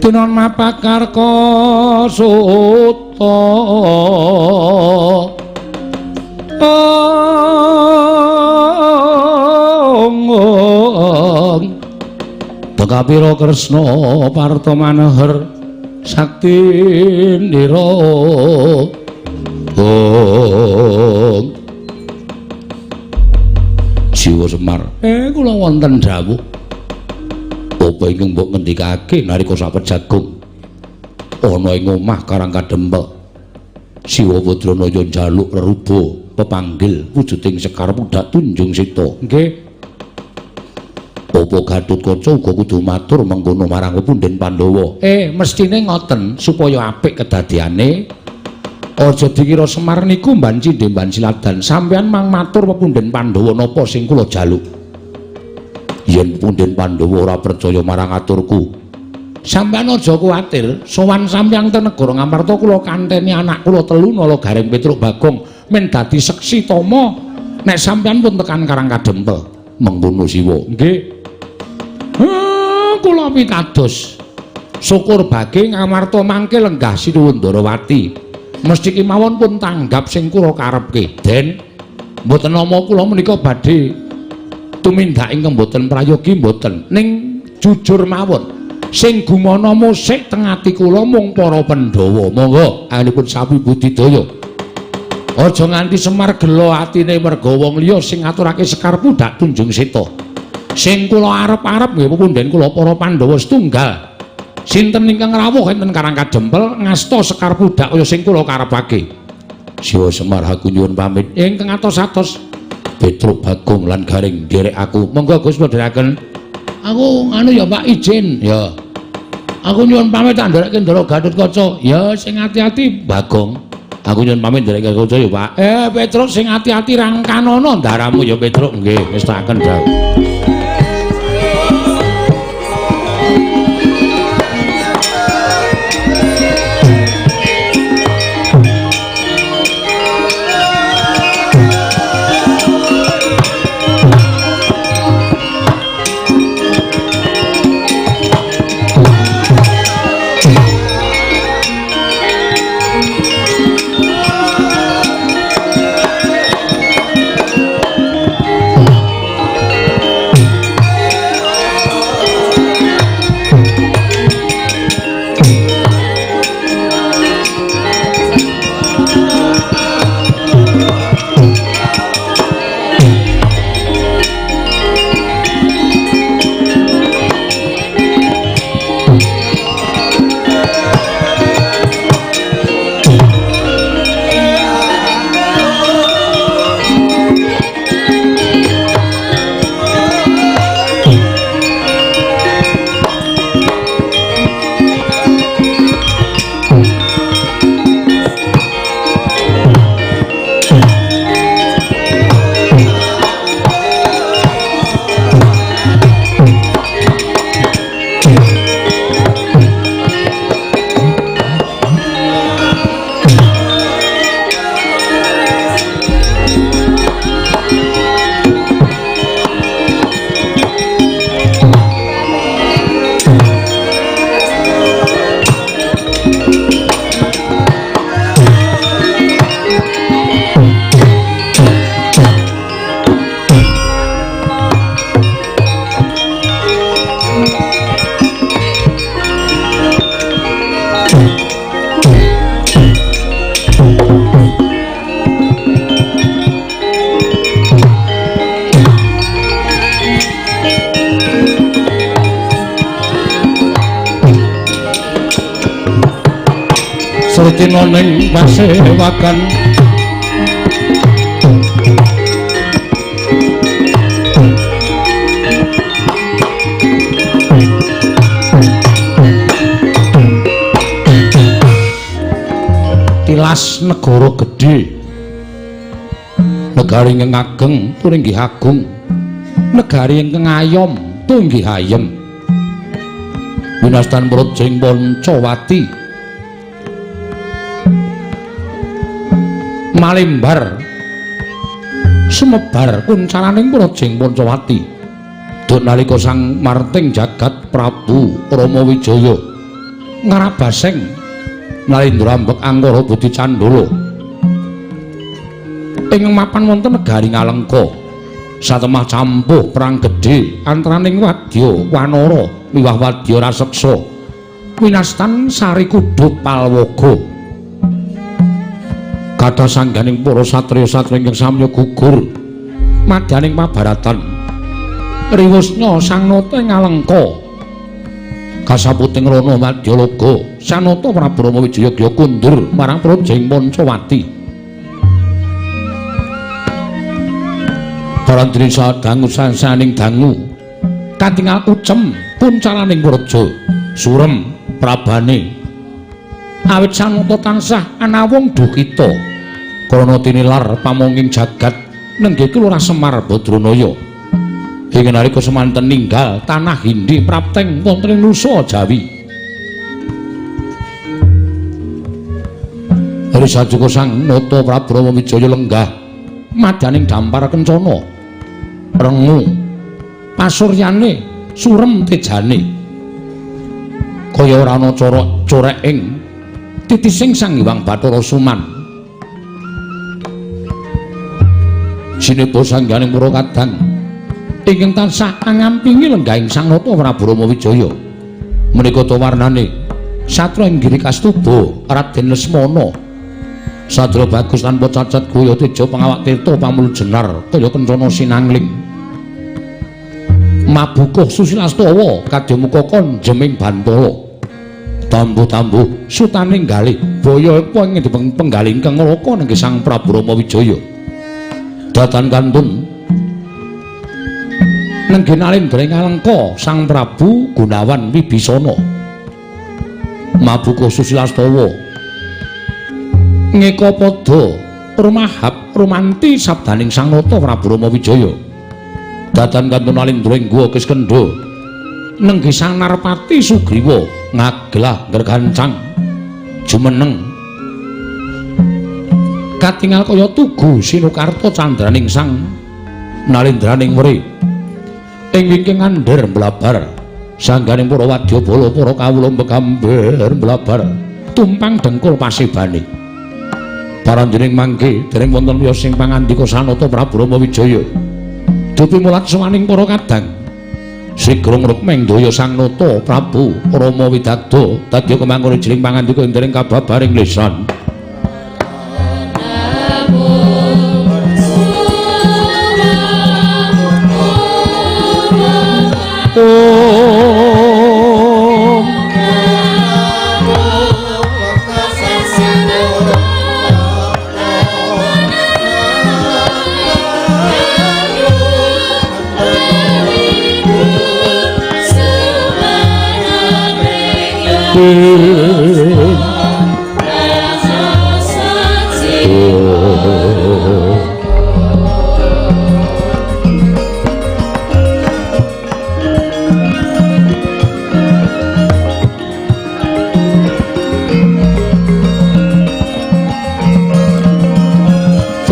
tinon mapakarka suta Bekapira Kresna Parta Manohar sakti ndira Jiwa Semar. Kula wonten dawuh. Apa ingkang mbok ngendikake nalika sapejagung ana ing omah Karang Kadempel. Siwa Badranaya njaluk reruba pepanggil wujuding Sekar Pundhak Tunjung Sita. Nggih. Apa Gatotkaca uga kudu matur mengkono marang punden Pandhawa? Mestine ngoten supaya apik kedadeane. Aja dikira Semar niku mban cindhe mban siladan. Sampeyan mang matur pepunden Pandhawa napa sing kula jaluk. Yen punden Pandhawa ora percaya marang aturku, sampeyan aja kuwatir, sowan sampeyan ten negara Ngamarta kula kanteni anak kula telu Nala Gareng Petruk Bagong men dadi seksi tama nek sampeyan pun tekan Karang Kadempel. Mengkono Siwa. Nggih. Kula pitados. Syukur bage Ngamarta mangke lenggah Sinuwun Ndarawati. Mesti kemawon pun tanggap sing kula karepke. Den, mboten nama kula menika badhe tumindak ingkang mboten prayogi mboten. Ning jujur mawon, sing gumana musik teng ati kula mung para Pandhawa. Monggo anggenipun sapi budidaya. Aja nganti Semar gelo atine merga wong liya sing ngaturake Sekar Pudhak Tunjung Seta. Sing kula arep-arep nggih pepunden kula para Pandhawa setunggal. Sinten ingkang rawuh enten Karang Kadempel ngasta Sekar Pudhak kaya sing kula karepake. Siwa Semar aku nyuwun pamit. Ingkang atos-atos Petruk Bagong lan Gareng nderek aku. Monggo Gus padheraken. Aku anu ya Pak izin ya. Aku nyuwun pamit tak nderekke Ndara Gatotkaca. Ya sing ati-ati Bagong. Aku nyuwun pamit nderek Gatotkaca ya Pak. Petruk sing ati-ati rangkanono ndaramu ya Petruk. Nggih, wis tak kendhang. Sretina ning pasewakan tilas negara gedhe negari ingkang ageng tur inggih agung negari ingkang ayom tur inggih ayem winastan Brojing Pancawati malembar sumebar kuncaraning Brojing Pancawati duk nalika sang marting jagat Prabu Rama Wijaya ngrabaseng Nalendra ambek angkara budi candala ing mapan wonten negari Ngalengka satemah campuh perang gedhe antaraning wadya wanara miwah wadya raseksa winastan Sari Kudu Palwaga. Kathah sangganing para satriya-satriya ingkang samya gugur madyaning pabaratan. Riwusnya sang nata Ngalengka kasaputing rana madyalaga sanata Prabu Rama Wijaya gya kundur marang Brojing Pancawati. Barandri sadangu sansaning dangu katingal ucem kuncaraning praja surem prabane awit sanata tansah anawung dukita krana tinilar pamonging jagat nenggih Lurah Semar Badranaya ing nalika semanten ninggal tanah Hindi prapteng wonten ing Nusa Jawi. Risajuka sang nata Prabu Rama Wijaya lenggah madyaning dampar kencana rengu pasuryane surem tejane kaya ora ana corek ing Titising Sang Hyang Bathara Suman. Sineba sangganing para kadang ingkang tansah angampingi lenggahing Sang Nata Prabu Rama Wijaya. Menika ta warnane satra ing Giri Kastuba Raden Lesmana. Sadra bagus tanpa cacat kuya teja pangawak tirta pamul jenar kaya kencana sinangling. Mabukuh susilastawa kadya muka konjeming bantala. Tambuh-tambuh sutaning galih baya apa ing penggalih ingkang ngraka nenggih Sang Prabu Rama Wijaya. Datan kantun nenggih nalendra ing Alengka Sang Prabu Gunawan Wibisana. Mabukuh susilastawa ngeka padha rumahap rumanti sabdaning Sang Nata Prabu Rama Wijaya. Datan kantun nalendra ing Guwa Kiskendha nenggih Sang Narpati Sugriwa ngaglah ngregancang jumeneng katingal kaya tugu sinukarta candraning sang nalendraning weri ing wingking ngandher mblabar sangganing para wadyabala para kawula begamber mblabar tumpang dengkul pasebane. Paranjening mangke dereng wonten wiyos sing pangandika Sanata Prabu Rama Wijaya. Dupi mulat sowaning para kadang sigra ngrukmeng daya Sang Nata Prabu Rama Widagda dadya kemangkon jering pangandika ing dereng kababaring lesan. Om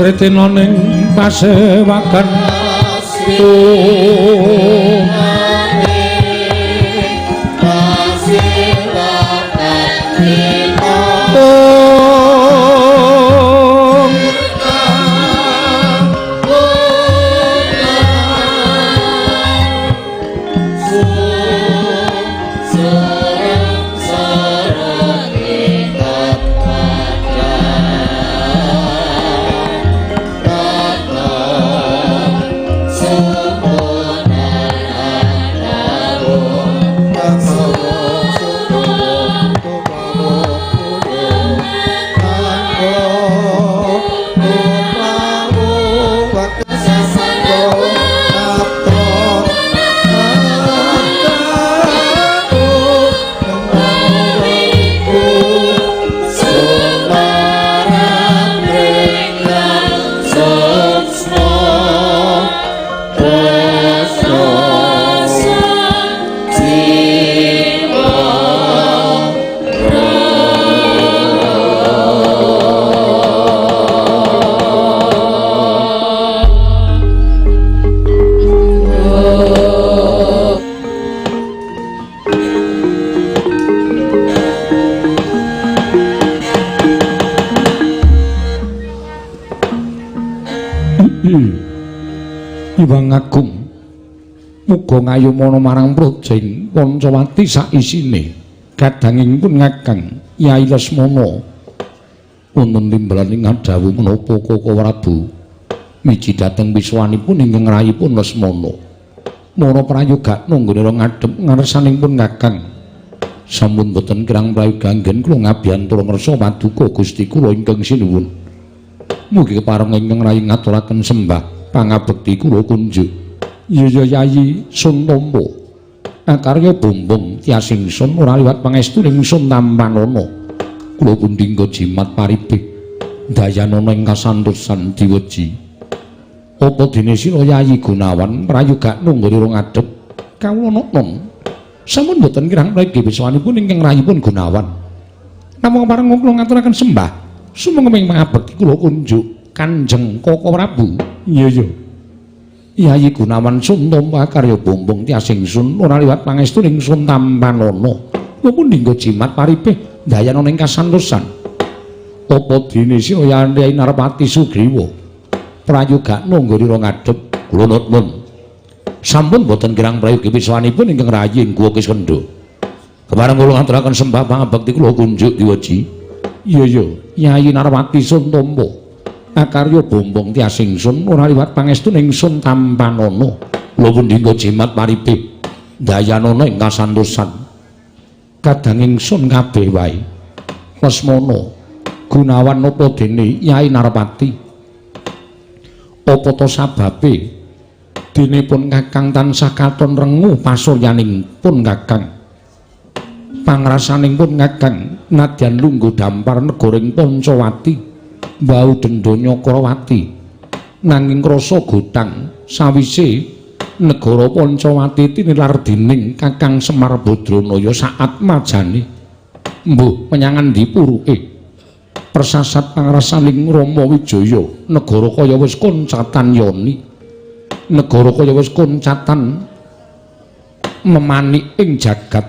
Tretinaning pasewakan Iwang Agung muga ngayomana marang Projeng Pancawati saisine kadanging pun ngakang Yai Lesmana wonten timbalan ing ngadhawuh menapa Koko Prabu miji dhateng wiswanipun ingkang rayipun Lesmana mara prayogakna nggone ngadhep ngarsaning pun ngakang sampun boten kirang prayoga anggen kula ngabiyantara ngrasa paduka Gusti kula ingkang sinuwun mugi kepareng ingkang rayi ngaturaken sembah pangabekti kula kunjuk. Iya ya Yayi sun tampa akarya bumbung tias ingsun ora liwat pangestu ing sun tampanana kula pundingga jimat paribih dayanana ing kasantosan diweji apa dene sira Yayi Gunawan prayogakna nggone ngadhep kawula nonton sampun boten kirang prayogi wiswanipun ingkang rayipun Gunawan namung pareng kula ngaturaken sembah sumangga ing pangabekti kula kunjuk Kanjeng Koko Prabu. Iya ya Yayi Gunawan sun tampa karya bumbung tias ingsun ora liwat pangestu ing sun tampanana kula pundingga jimat paripih Ndayana ing kasantosan. Apa dene sira Yai Narpati Sugriwa prayogakno nggone ngadhep kula nuwun. Sampun boten kirang prayogi pisahanipun ingkang rayi ing Guwa Kiskendha. Kepareng kula ngaturaken sembah pangabekti kula kunjuk diwaji. Iya iya, Yai Narwati sun tampa. Akarya bombong tias ingsun ora liwat pangestune ingsun tampanana. Kula pundi jimat paripih dayanana ing kasantosan. Kadang ingsun kabeh wae. Lesmana Gunawan napa dene Yai Narpati? Apa ta sababe dene pun Kakang tansah katon renguh pasuryaning pun Kakang? Pangrasaning pun Kakang nadyan lungguh dampar negara ing Pancawati, mbau dendha Nyakrawati. Nanging rasa gotang sawise negara Pancawati tinilar dening Kakang Semar Badranaya saatmajane. Mbuh menyang endi puruke? Persasat pangrasaning Rama Wijaya, negara kaya wis koncatan yoni. Negara kaya wis koncatan memanik ing jagat.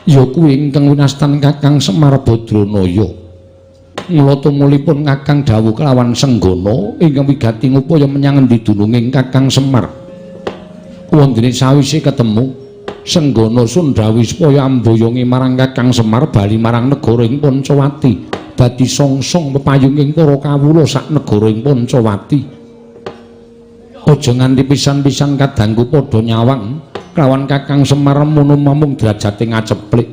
Ya kuwi ingkang winastan Kakang Semar Badranaya. Mula tumulipun Kakang dawuh kelawan Senggana ingkang wigati ngupaya menyang endi dununging Kakang Semar. Wondene sawise ketemu Senggana sun dawuh supaya amboyongi marang Kakang Semar bali marang negara ing Pancawati, dadi songsong pepayunging para kawula sak negara ing Pancawati. Aja nganti pisan-pisan kadangku padha nyawang kelawan Kakang Semar mono mamung drajating aceplik,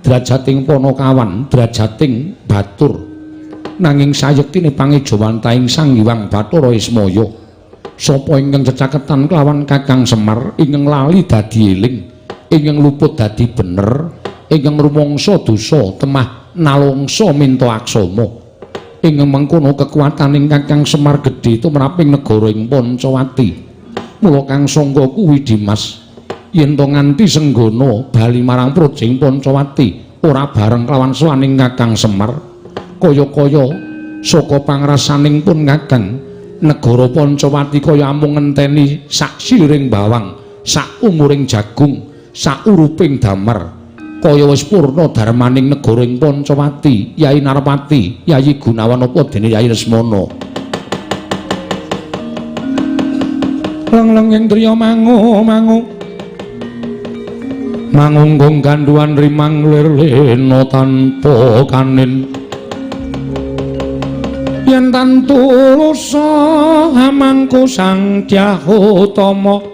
drajating panakawan, drajating batur. Nanging sayektine pangejawantahing Sang Hyang Bathara Ismaya, sapa ingkang cecaketan kelawan Kakang Semar ingkang lali dadi eling, ingkang luput dadi bener, ingkang rumangsa dosa temah nalungsa minta aksama. Ingkang mengkono kekuataning Kakang Semar gedhe tumraping negara ing Pancawati. Mula kang sangka kuwi Dimas, yen to nganti Senggana bali marang projing Pancawati ora bareng kelawan sowaning Kakang Semar, kaya-kaya saka pangrasaning pun Kakang negara Pancawati kaya amung ngenteni sak siring bawang, sak umuring jagung, sak uruping damar. Kaya wis purna darmaning negara ing Pancawati, Yai Narpati, Yai Gunawan apa dene Yai Lesmana. Leng-lenging driya mangu mangu mangunggung ganduan rimang lir lena tanpa kanin. Yen tantu lusa hamangku Sang Dyah Utama.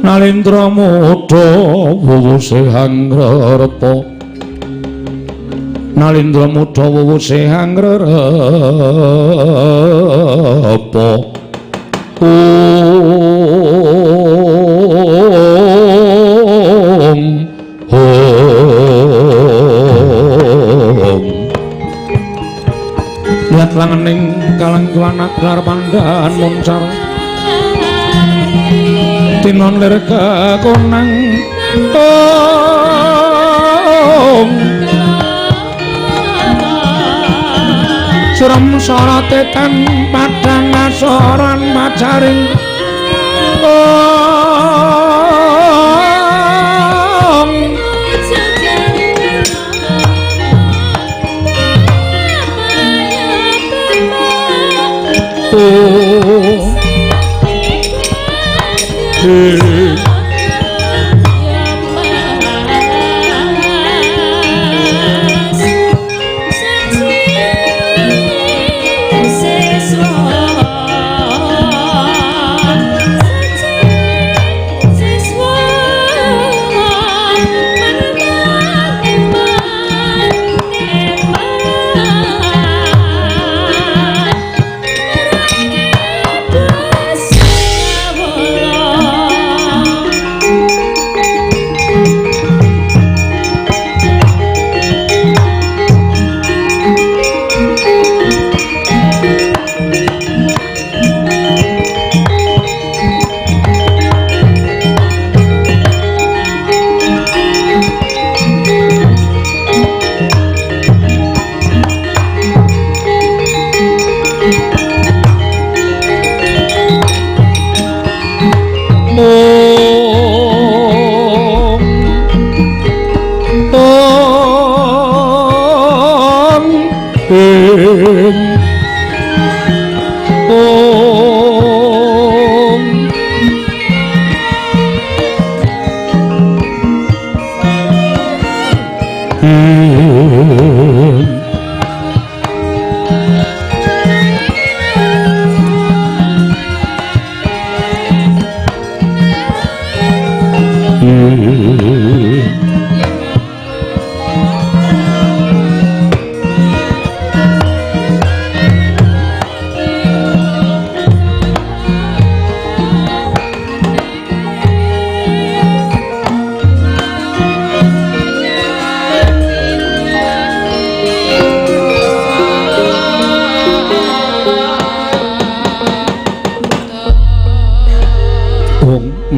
Nalendra muda wuwuse hangrerepa, Nalendra muda wuwuse hangrerepa. Om Om. Lihat langening kalengguan gelar pandan moncar, tinon lir kekonang. Om surem sorate tan padang asoran majaring. Om oh.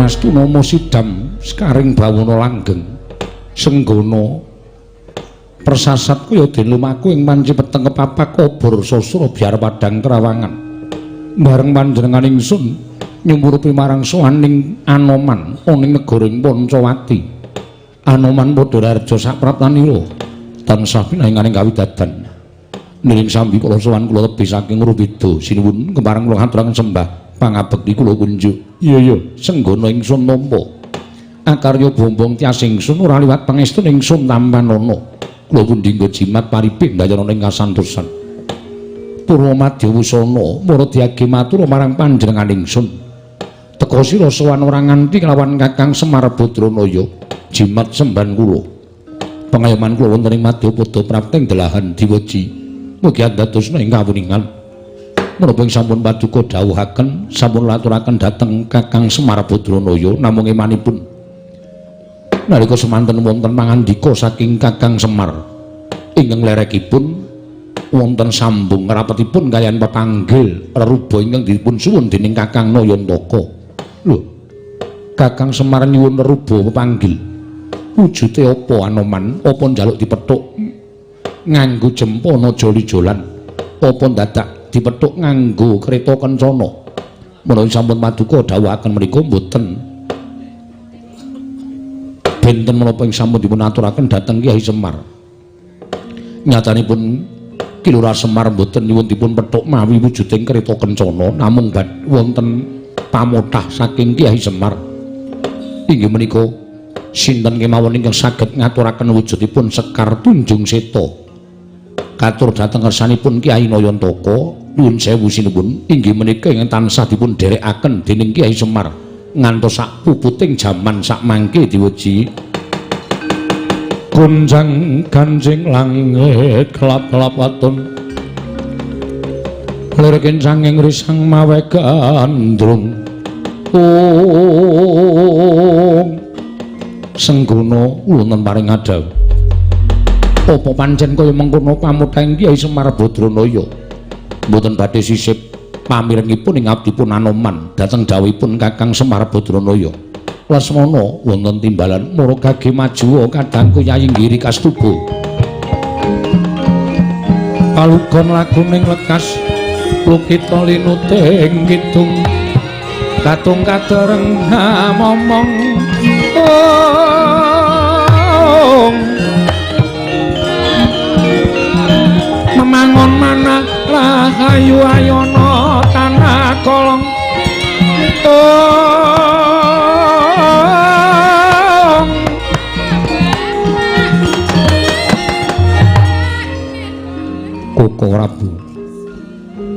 pangastu nama sidam sekaring bawana langgeng. Senggana persasat kaya den lumaku ing panci peteng kepapak obor sasra biar padang kerawangan. Bareng panjenengan ingsun nyumurupi marang sowaning Anoman ana ing negara ing Pancawati. Anoman padha raharja sapraptanira tansah pinanganing kawidadan. Niring sambi kula sowan kula tebih saking Rubeda sinuwun kepareng kula aturaken sembah pangabekti kula kunjuk. Iya iya senggana ingsun nampa. Akarya bombong tias ingsun ora liwat pangestun ingsun tampanana. Kula pundi nggo jimat paripih ndayana ing kasantosan. Purwa madya wusana mara diage matur marang panjenengan ingsun. Teka sira sowan ora nganti kelawan Kakang Semar Badranaya jimat semban kula. Pangayoman kula wonten ing madyapada prapting delahan diweji. Mugi andadosna ing kawuningan. Menapa ing sampun paduka dawuhaken, sampun laturaken dhateng Kakang Semar Badranaya namung emanipun nalika semanten wonten pangandika saking Kakang Semar ingkang lerekipun wonten sambung rapetipun kaliyan pepanggil reruba ingkang dipun suwun dening Kakang Nayantaka. Lho, Kakang Semar nyuwun reruba pepanggil. Wujude apa Anoman? Apa njaluk dipethuk nganggo jempana joli-jolan? Apa dadak dipethuk nganggo kreta kencana? Menawi sampun paduka dawuhaken menika mboten benten menapa ing sampun dipun aturaken dhateng Kyai Semar. Nyatanipun Ki Lurah Semar mboten nyuwun dipun pethuk mawi wujuding kreta kencana, namung wonten pamothah saking Kyai Semar. Inggih menika sinten kemawon ingkang saged ngaturaken wujudipun Sekar Tunjung Seta. Katur dhateng kersanipun Kyai Nayantaka, nyuwun sewu sinuwun, inggih menika ingkang tansah dipun dherekaken dening Kyai Semar ngantos sak puputing jaman sak mangke diweji. Gonjang ganjing langit kelap-kelap waton lir kencanging risang mawe gandrung. Ung Senggana wonten paring adhawuh. Apa pancen kaya mengkono pamutaing Kyai Semar Badranaya? Mboten badhe sisip pamirengipun ing abdipun Anoman dhateng dawuhipun Kakang Semar Badranaya. Lesmana wonten timbalan mara gage majuwa kadangku Yayi Giri Kastuba. Palugon laguning lekas lukita linuting kidung katung kadereng momong. Memangun manah rahayu ayono tanah kolong. Koko Prabu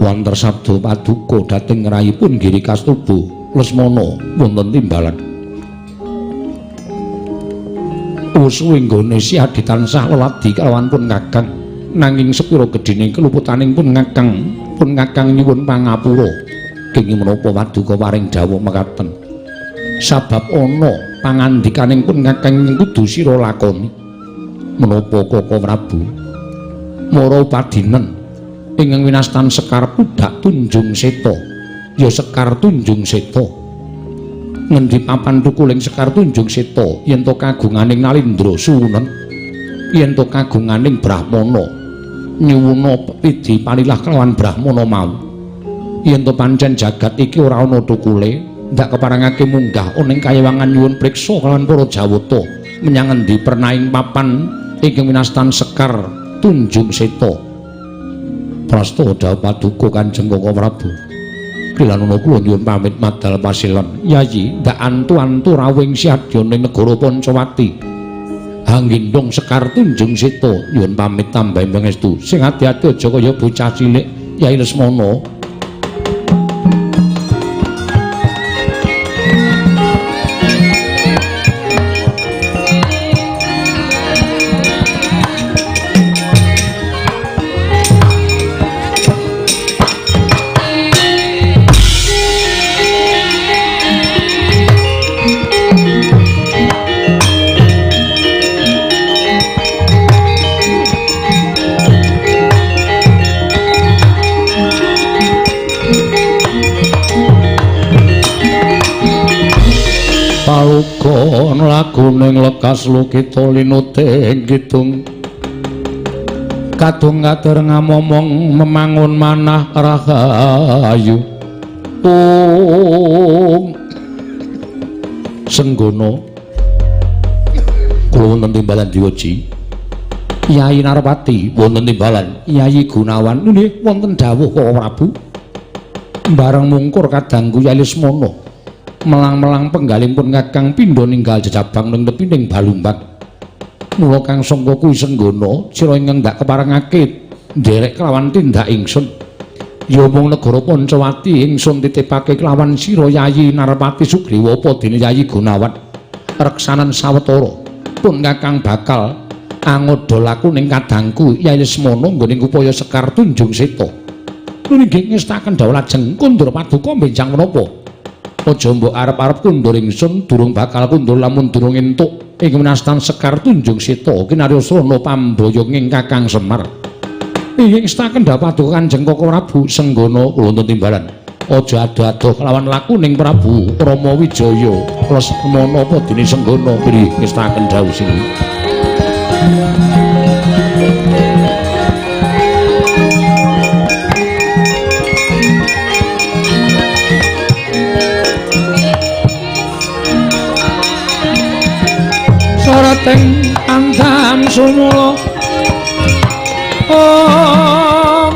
wonten sabda paduka dhateng rayipun Giri Kastuba Lesmana wonten timbalan. Wusu inggone Siadi tansah leladi kalawan pun Kakang, nanging sepira gedhene keluputaning pun Kakang nyuwun pangapura. Kenging menapa paduka paring dawuh mekaten? Sabab ana pangandikaning pun Kakang kudu sira lakoni. Menapa Koko Prabu? Mara upadinen ingkang winastan Sekar Pudak Tunjung Seta. Ya Sekar Tunjung Seta. Ngendi papan tukuling Sekar Tunjung Seta yen to kagunganing Nalindra suwunen, yen to kagunganing Brahmana nyuwuna pidi palilah kelawan Brahmana mau. Yen to pancen jagat iki ora ana tukule, ndak keparengake munggah ana ing kayewangan nyuwun priksa kelawan para Jawata menyang endi pernaing papan ingkang winastan Sekar Tunjung Seta. Prasta dawuh paduka Kanjeng Koko Prabu. Kilanana kula nyuwun pamit madal pasilon. Yayi, ndak antu-antu rawuhing Siadya ning negara Pancawati. Hanggendong Sekar Tunjung Seta nyuwun pamit tambahi pangestu. Sing ati-ati aja kaya bocah cilik Yai Lesmana. Lakon laguning lekas lukita linuting kidung kadung kader ngamomong memangun manah rahayu. Ung Senggono kula wonten timbalan diwaji Yai Narpati wonten timbalan Yai Gunawan nggih wonten dawuh Koko Prabu bareng mungkur kadangku Yai Lesmana melang-melang penggalipun Kakang pindha ninggal jejabang ning tepining Balumbang. Mula kang sangka kuwi Senggono sira ingkang ndak keparengake nderek kelawan tindak ingsun. Ya mung negara Pancawati ingsun titipake kelawan sira Yayi Narpati Sugriwa apa dene Yayi Gunawan reksanan sawetara pun Kakang bakal angoda laku ning kadangku Yai Lesmana nggone upaya Sekar Tunjung Seta. Nggih ngestaken dawuh lajeng kundur paduka benjang menapa? Aja mbok arep-arep kundur ingsun durung bakal kundur lamun durung entuk ing winastan Sekar Tunjung Seta kinarya srana pamboyonging Kakang Semar. Inggih ngestaken dawuh paduka Kanjeng Koko Prabu Senggono kula wonten timbalan. Aja ado-ado kelawan lakuning Prabu Rama Wijaya Lesmana apa dene Senggono nggih ngestaken dawuh sing. Sarating andam sumula Om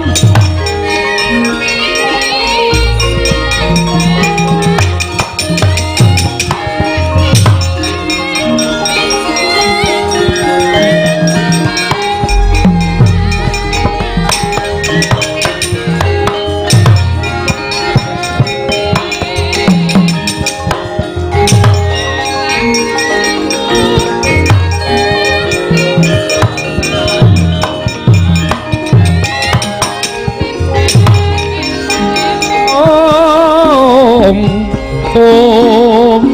Om Om.